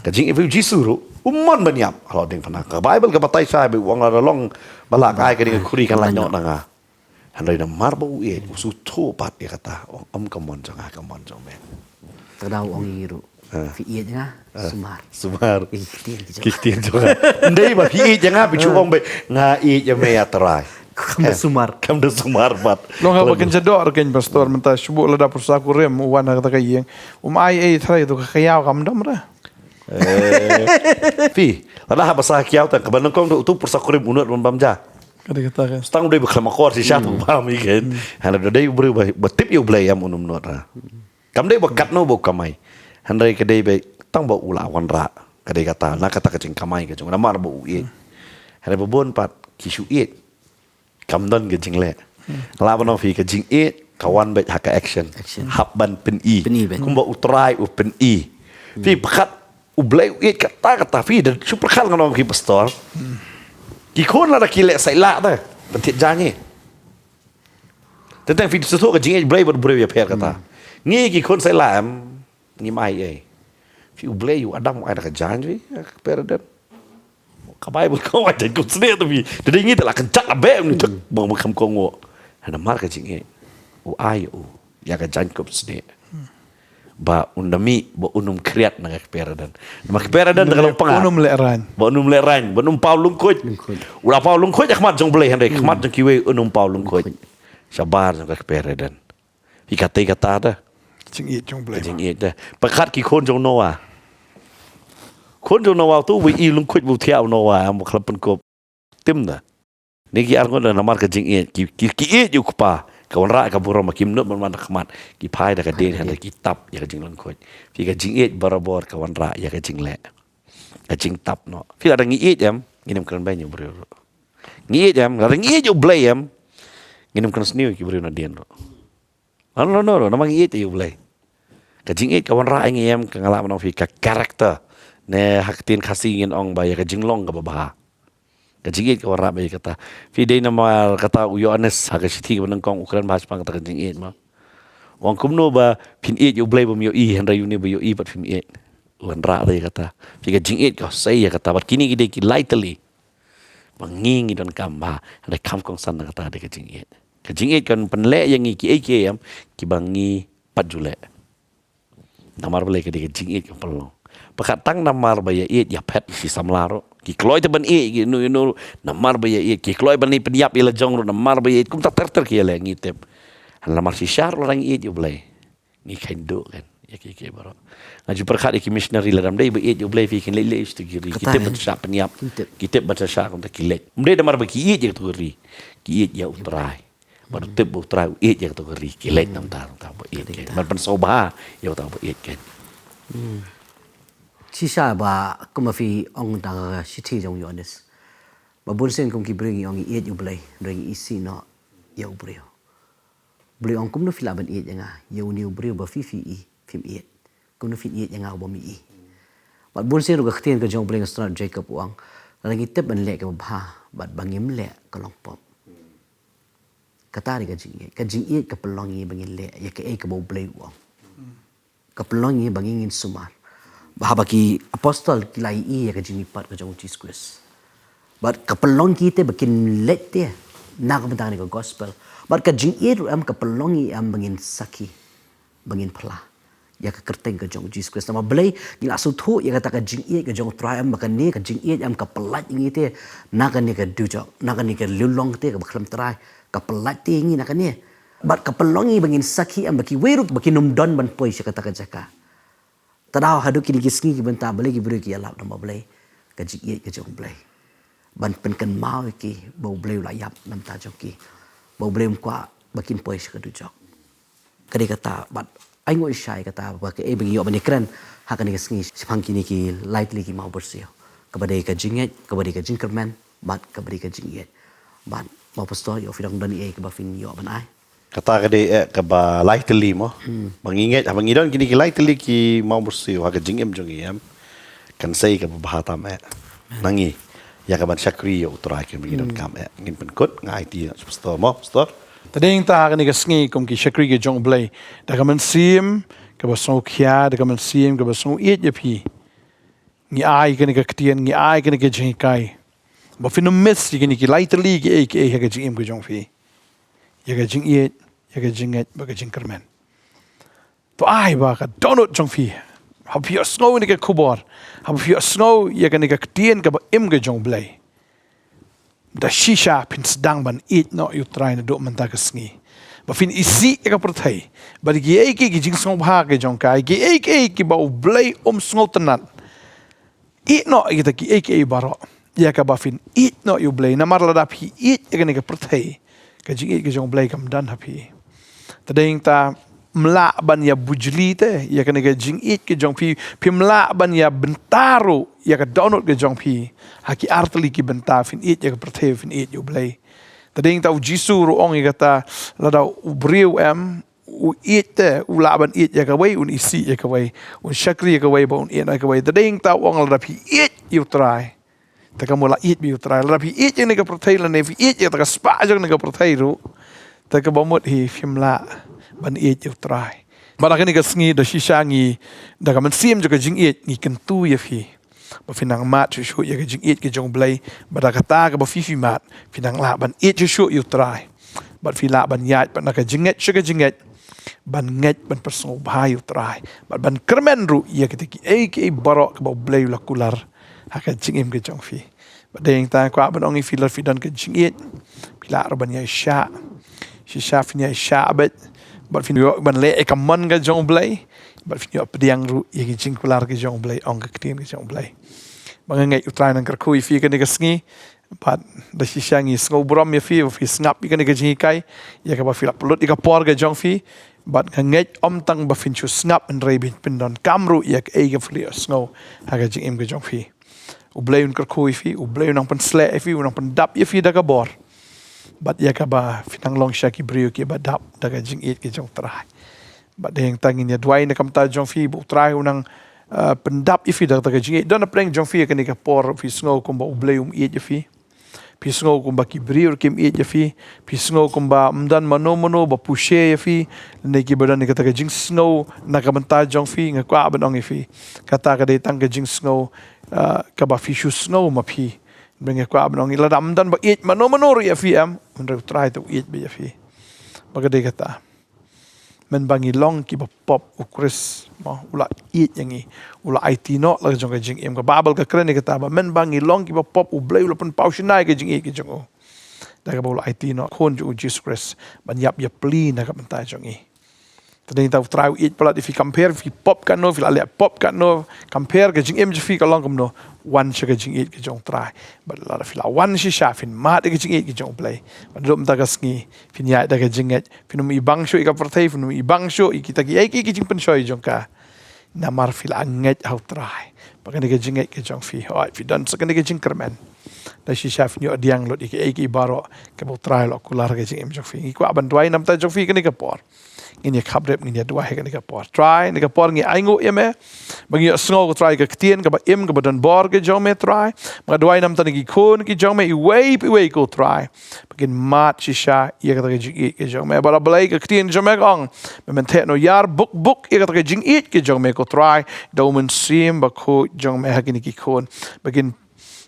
Ka jingïeit u Jisu ruh u mon ban ïap halor diengphna. Ka Baibl ka batai shai ba u ong lada long ba la ka ai ka ding ka khuri kan lait noh na nga. Hynrei namar ba u ïeit u sngewthuh pat ïa kata, u ong, Ym ka mon jong nga, ka mon jong me. Te da u ong ïa ngi ruh, phi ïeit ïa nga, sumar. Sumar. Ïa ki ktien ki jong nga. Ki ktien jong nga. Ym dei ba phi ïeit ïa nga, phi shu ong beit nga ïeit ïa me ïa Trai. Kam da sumar. Kam da sumar pat. Long haba kynja doh ruh kein pastor mynta shu buh lada pyrsa kurim u wan ha kata ka ïing. Um ai ei Trai to ka kyiaw kam dom re. Eh, phi, lada haba sa kyiaw tang kaba nyngkong tu pyrsa kurim u nud ban bam ja. Ka dei kata kan. Tang dei ba khlem akor shisha tu bam ïa kein. Hynrei da dei u briew ba, ba tip ïa U Blei em un ym nud ra. Kam dei ba katno ba u kamai. Hynrei ka dei ba tang ba u la wanrah. Ka dei kata, na kata ka jingkamai ka jong u namar ba u ïeit. Hynrei ba bun pat ki shu ïeit. Kam don ka jingleh. Lah ban ong phi ka jingïeit ka wan beit ha ka action. Action. Hap ban pyni. Pyni beit. Kumba U Trai u pyni. Phi pyrkhat U Blei u ïeit katta katta, phi da shu pyrkhat, ngan ong ïa phi pastor. Ki khun lada ki leh sailah te, pynthied jaiñ ngi. Teng teng phi sngewthuh ka jingïeit U Blei bad u briew ïapher katta. Ngi ki khun sailah em, ngim ai ei. Phi, U Blei, u Adam u ai da ka jaiñ phi, ka pyrdan. Ka Baibl ka ong ai jaiñ kumsnieh te phi. Te dei ngi te la kynjat la beh, ngi te ba ma kham kong u. Namar ka jingïeit u ai u ïa ka jaiñ kumsnieh. Ba un da mih, ba un ym khriat na ka pyrdan. Namar ka pyrdan te ka long panga. Un ym lehraiñ. Ba un ym lehraiñ, ba un ym paw lyngkhuid. Lyngkhuid. U la paw lyngkhuid ha khmat jong U Blei, hynrei ha khmat jong kiwei un ym paw lyngkhuid. Lyngkhuid. Shabar jong ka pyrdan. Phi, katei kata te. Jingïeit jong U Blei. Jingïeit te. Pyrkhat ki khun jong u Noah. Khun jong u Noah te, uwei i lyngkhuid ba u thiah u Noah, em, ba khlem pynkup. Tim te. Ni ki arngut te namar ka jingïeit, ki, ki, ki ïeit ïa u kpa, ka wanrah ïa ka burom, kim nud ban wan ha khmat, ki phai da ka dien, hynrei ki tap ïa ka jinglyngkhuid. Phi, ka jingïeit barabor ka wanrah ïa ka jingleh. Ka jingtap noh. Phi, lada ngi ïeit em, ngin ym kren beiñ ïa u briew ruh. Ngi ïeit em, lada ngi ïeit ïa U Blei em, ngin ym kren sniew ïa ki briew nadien ruh. No, no, no, no, namar ngi ïeit ïa U Blei. Ka jingïeit ka wanrah ïa ngi em, ka, nga lah ban ong phi, ka character. Ne ha ka ktien Khasi ngin ong ba ïa ka jinglong kaba bha. Ka jingïeit ka wanrah ba ïa kata. Phi, dei namar kata u Ïoannis ha ka shithi kaba nyngkong u kren bha shaphang kata ka jingïeit mo. U ong kumno ba phin ïeit ïa U Blei bym ïohi, hynrei ïa une ba ïohi pat phim ïeit. U wanrah ïa kata. Phi, ka jingïeit ka sei ïa kata. Bad kine ki dei ki lai tylli ba ngi ngi donkam bha, hynrei kam kongsan na kata dei ka jingïeit. Ka jingïeit kan pynleh ïa ngi kiei kiei em kiba ngi pat ju leh. Namar balei? Ka dei ka jingïeit ka pynlong. Pyrkhat, tang namar ba ïa ïeit ïa phet ki samla ruh, ki kloi te ban ïeit ki ïa no ïa no ruh, namar ba ïa ïeit, ki kloi ban ïa pynïap ïa la jong ruh, namar ba ïa ïeit, kumta ter ter ki ïa leh, ngi tip. Namar shisha ruh lada ngi ïeit ïa U Blei, ngi kheiñ duh kan ïa kiei kiei baroh. Nga ju pyrkhat ïa ki missionary, lada ym dei ba ïeit ïa U Blei, phi, kin leit leit sha ki ri, ki tip ban shah pynïap, ki tip ban shah shah, kumta ki leit. Ym dei namar ba ki ïeit ïa kato ka ri, ki ïeit ïa U Trai. Bad u tip ba U Trai u ïeit ïa kato ka ri, ki leit namar, namar ba ïeit kan. Bad pynsngewbha ïa uta uba ïeit kan. Shisha ba kumba phi ong da ka shithi jong u Ïoannis, ba bun sien kum ki briew ngi ong ngi ïeit ïa U Blei, hynrei ngi isih noh ïa u briew. U Blei u ong, kumno phi lah ban ïeit ïa nga, ïa une u briew ba phi phi i, phim ïeit? Kumno phin ïeit ïa nga uba mi i? Bad bun sien ruh ka ktien ka jong U Blei, nga sngewthuh Jakob u ong, lada ngi tip ban leh kaba bha bad ba ngim leh, ka long pop. Kata dei ka jingïeit. Ka jingïeit ka pynlong ïa ngi ba ngin leh ïa kaei kaba U Blei u ong. Ka pynlong ïa ngi ba ngi ngin sumar. Ba haba ki apostol ki la ïohi ïa ka jingmihpat ka jong u Jisu Khrist, bad ka pynlong ïa ki te ba kin leit te na ka bynta kane ka gospel. Bad ka jingïeit ruh em ka pynlong ïa ngi em ba ngin sakhi, ba ngin phla ïa ka kyrteng ka jong u Jisu Khrist. Namar balei? Ngi la sngewthuh ïa kata ka jingïeit ka jong U Trai em, ba kane ka jingïeit em ka pyllait ïa ngi te na kane ka dujok, na kane ka liang long te kaba khlem trai. Ka pyllait te ïa ngi na kane. Bad ka pynlong ïa ngi ba ngin sakhi em ba kiwei ruh ba kin ym don ban poi sha kata ka jaka. Te daw haduh kine ki sngi ki bynta, balei ki briew ki ïalap, namar balei? Ka jingïeit ka jong U Blei ban pynkynmaw ïa ki ba U Blei u la ïap na ka bynta jong ki, ba U Blei um kwah ba kin poi sha ka dujok. Ka dei kata, bad ai nguh shai kata ba kaei ba ngi ïoh ban ïakren ha kane ka sngi shaphang kine ki lai tylli ki mawbyrsiew, kaba dei ka jingngeit, kaba dei ka jingkyrmen, bad kaba dei ka jingïeit. Bad Mawpastor, ïoh phi dang don ei kaba phin ïoh ban ai? Kata ka dei eh kaba lai tylli mo. Ba ngi ngeit, haba ngi don kine ki lai tylli ki mawbyrsiew ha ka jingim jong ngi em, kan sei kaba bha tam eh na ngi ïa kaban shakri ïa U Trai, kaba ngi donkam eh. Ngin pynkut, nga aiti ïa u Pastor mo, Pastor. Te dei nangta ha kane ka sngi kum ki shakri ki jong U Blei, da ka mynsiem kaba sngewkhia, da ka mynsiem kaba sngewieit ïa phi, ngi ai kane ka ktien, ngi ai kane ka jinghikai, ba phin ym miss ïa kine ki lai tylli kiei kiei ha ka jingim ka jong phi, ïa ka jingïeit, ïa ka jingngeit, bad ka jingkyrmen. To ai ba ka dohnud jong phi, haba phi ïohsngew ïa kane ka khubor, haba phi ïohsngew ïa kane ka ktien kaba im ka jong U Blei, da shisha phin sdang ban ïeit noh ïa U Trai naduh mynta ka sngi, ba phin isih ïa ka pyrthei, ba kiei kiei ki jingsngewbha ki jong ka, kiei kiei kiba U Blei um sngewtynnad, ïeh noh ïa kita kiei kiei baroh, ïa kaba phin ïeit noh ïa U Blei. Namar lada phi ïeit ïa kane ka pyrthei, ka jingïeit ka jong U Blei kam don ha phi. Te dei nangta, ym lah ban ïa bujli te ïa kane ka jingïeit ka jong phi, phim lah ban ïa bynta ruh ïa ka dohnud ka jong phi ha ki ar tylli ki bynta, phin ïeit ïa ka pyrthei, phin ïeit ïa U Blei. Te dei nangta u Jisu ruh u ong ïa kata, lada u briew em, u ïeit te, u lah ban ïeit ïa kawei, un isih ïa kawei, un shakri ïa kawei, ba un ïeit ïa kawei. Te dei ïa kata u ong lada phi ïeit ïa u Trai, te kumno la ïeit bad u Trai. Lada phi ïeit ïa kane ka pyrthei lane phi ïeit ïa kata ka spah jong kane ka pyrthei ruh, te kaba mut hi phim lah ban ïeit ïa u Trai. Bad ha kane ka sngi da shisha ngi, da ka mynsiem jong ka jingïeit ngi kyntu ïa phi ba phin nang mad shuh shuh ïa ka jingïeit ka jong u Blei, bad da kata kaba phi phi mad phin nang lah ban ïeit shuh shuh ïa u Trai. Bad phi lah ban ïaid bad na ka jingngeit sha ka jingngeit, ban ngeit ban pynsngewbha ïa u Trai, bad ban kyrmen ruh ïa kita kiei kiei baroh kaba u Blei u la kular ha ka jingim ka jong phi. Bad dei ïa kata nga kwah ban ong ïa phi, lada phi don ka jingïeit, phi lah ruh ban ïaishah. Shisha phin ïaishah beit, bad phin ïoh ban leh ïa ka mon ka jong u Blei, bad phin ïoh pdiang ruh ïa ki jingkular ki jong u Blei, ong ka ktien ka jong u Blei. Ba nga ngeit u Trai un nang kyrkhu ïa phi kane ka sngi, bad da shisha ngi sngewburom ïa phi ba phi sngap ïa kane ka jinghikai, ïa kaba phi la pynlut ïa ka por ka jong phi, bad nga ngeit ym tang ba phin shu sngap hynrei ba phin pyndonkam ruh ïa kaei kaba phi la sngew ha ka jingim ka jong phi. U Blei un kyrkhu ïa phi, u Blei un nang pynshlur ïa phi, un nang pyndap ïa phi da ka bor. Bad ïa kaba phin nang long sha ki briew kiba dap da ka jingïeit ka jong u Trai. Bad dei ïa kata ngin ïa duwai na ka bynta jong phi ba u Trai un nang, eh, pyndap ïa phi da kata ka jingïeit. Don hapdeng jong phi ha kane ka por phi sngew kumba u Blei um ïeit ïa phi. Phi sngew kumba ki briew kim ïeit ïa phi. Phi sngew kumba ym don mano mano ba pyrshah ïa phi. Lane kiba don ïa kata ka jingsngew na ka bynta jong phi, nga kwah ban ong ïa phi, kata ka dei tang ka jingsngew, eh, kaba phi shu sngew ma phi. Bad nga kwah ban ong ïa phi, lada ym don ba ïeit mano mano ruh ïa phi em, hynrei u Trai te u ïeit beit ïa phi. Ba ka dei kata. Mynba ngi long kiba pop u Khrist, mo, u la ïeit ïa ngi, u la aiti noh la ka jong ka jingim. Ka Baibl ka kren ïa kata ba mynba ngi long kiba pop, u Blei u la pynpaw shynna ïa ka jingïeit ka jong u, da kaba u la aiti noh Khun jong u Jisu Khrist ban ïap ïapli na ka bynta jong ngi. Te dei ïa kata u Trai u ïeit palat ïa phi, compare phi pop katno, phi la leh pop katno, compare ka jingim jong phi ka long kumno, wan sha ka jingïeit ka jong u Trai. Bad lada phi la wan shisha, phin mad ïa ka jingïeit ka jong u Blei, bad naduh mynta ka sngi phin ïaid da ka jingngeit. Phin ym ibang shuh ïa ka pyrthei, phin ym ibang shuh ïa kita kiei kiei ki jingpynshoi jong ka. Namar phi la ngeit ha u Trai. Ba kane ka jingngeit ka jong phi, hooid, phi don sa kane ka jingkyrmen, da shisha phin ïoh pdiang lut ïa kiei kiei baroh kiba u Trai u la kular ha ka jingim jong phi. Ngi kwah ban duwai na ka bynta jong phi kane ka por. Ngin ïa khapdep, ngin ïa duwai ha kane ka por. Trai, kane ka por ngi ainguh ïa me ba ngi ïohsngew, ko Trai, ka ktien kaba im kaba don bor ka jong me, Trai. Nga duwai na ka bynta ki khun ki jong me iwei pa iwei, ko Trai, ba kin mad shisha ïa kata ka jingïeit ka jong me. Bad A Blei, ka ktien jong me ka ong ba men theh noh ïar buk buk ïa kata ka jingïeit ka jong me, ko Trai, da u Mynsiem Bakhuid jong me ha kine ki khun, ba kin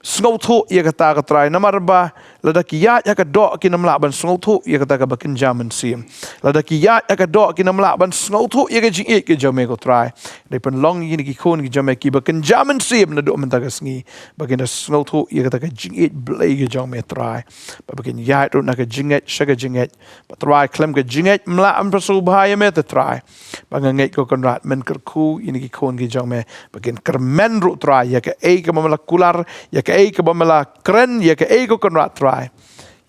sngewthuh ïa kata, ko Trai. Namar ba lada ki ïaid ha ka doh kin ym lah ban sngewthuh ïa kata kaba kynja mynsiem. Lada ki ïaid ha ka doh kin ym lah ban sngewthuh ïa ka jingïeit ka jong me, ko Trai. Dei pynlong ïa kine ki khun ki jong me kiba kynja mynsiem naduh mynta ka sngi, ba kin da sngewthuh ïa kata ka jingïeit Blei ka jong me, Trai. Ba, ba kin ïaid ruh na ka jingngeit sha ka jingngeit. Ba Trai, khlem ka jingngeit ym lah ban pynsngewbha ïa me te, Trai. Ba nga ngeit, ko Kynrad, men kyrkhu ïa kine ki khun ki jong me ba kin kyrmen ruh, Trai, ïa kaei kaba me la kular, ïa kaei kaba me la kren, ïa kaei, ko Kynrad, Trai,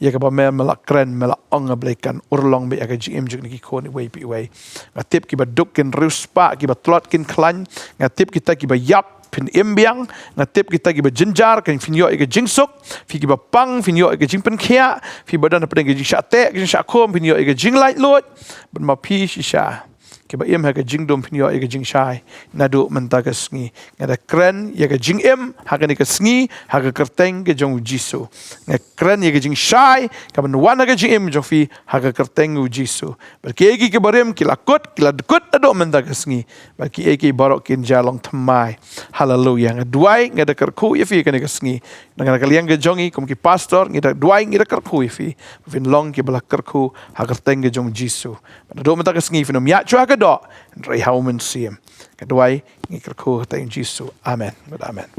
ïa kaba me, me la kren, me la ong, A Blei, kan urlong beit ïa ka jingim jong kine ki khun iwei pa iwei. Nga tip kiba duk kin riewspah, kiba tlot kin khlaiñ. Nga tip kita kiba ïap phin im biang. Nga tip kita kiba jynjar kan phin ïoh ïa ka jingsuk. Phi kiba pang phin ïoh ïa ka jingpynkhiah. Phi ba don hapdeng ka jingshah teh, ka jingshah khum, phin ïoh ïa ka jinglaitluid. Bad ma phi shisha, kiba im ha ka jingdum, phin ïoh ïa ka jingshai. Naduh mynta ka sngi nga da kren ïa ka jingim ha kane ka sngi ha ka kyrteng ka jong u Jisu. Nga kren ïa ka jingshai kaban wan ha ka jingim jong phi ha ka kyrteng u Jisu. Bad kiei kiei kiba rim ki la kut, ki la kut naduh mynta ka sngi. Bad kiei kiei baroh kin jia long thymmai. Haleluia. Nga duwai, nga da kyrkhu ïa phi kane ka sngi. Na ka liang ka jong ngi kum ki pastor, ngi da duwai, ngi da kyrkhu ïa phi ba phin long kiba la kyrkhu ha ka kyrteng ka jong u Jisu. Naduh mynta ka sngi phin ym ïaid shuh ha ka doh, hynrei ha u Mynsiem. Nga duwai, ngi kyrkhu ha ka kyrteng u Jisu. Amen. Bad amen.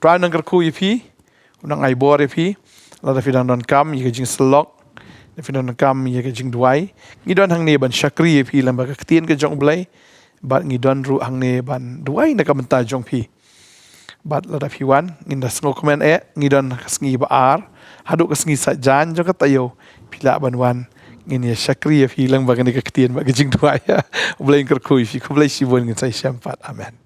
Trai un nang kyrkhu ïa phi, un nang ai bor ïa phi. Lada phi dang donkam ïa ka jingsyllok, lada phi dang donkam ïa ka jingduwai, ngi don hangne ban shakri ïa phi lyngba ka ktien ka jong u Blei. Bad ngi don ruh hangne ban duwai na ka bynta jong phi. Bad lada phi wan, ngin da sngewkmen eh, ngi don ka sngi ba ar haduh ka sngi Saitjaiñ jong ka taïew. Phi lah ban wan, ngin ïa shakri ïa phi lyngba kane ka ktien bad ka jingduwai. U Blei un kyrkhu ïa phi. Khublei shibun, ngin sa ïashem pat. Amen.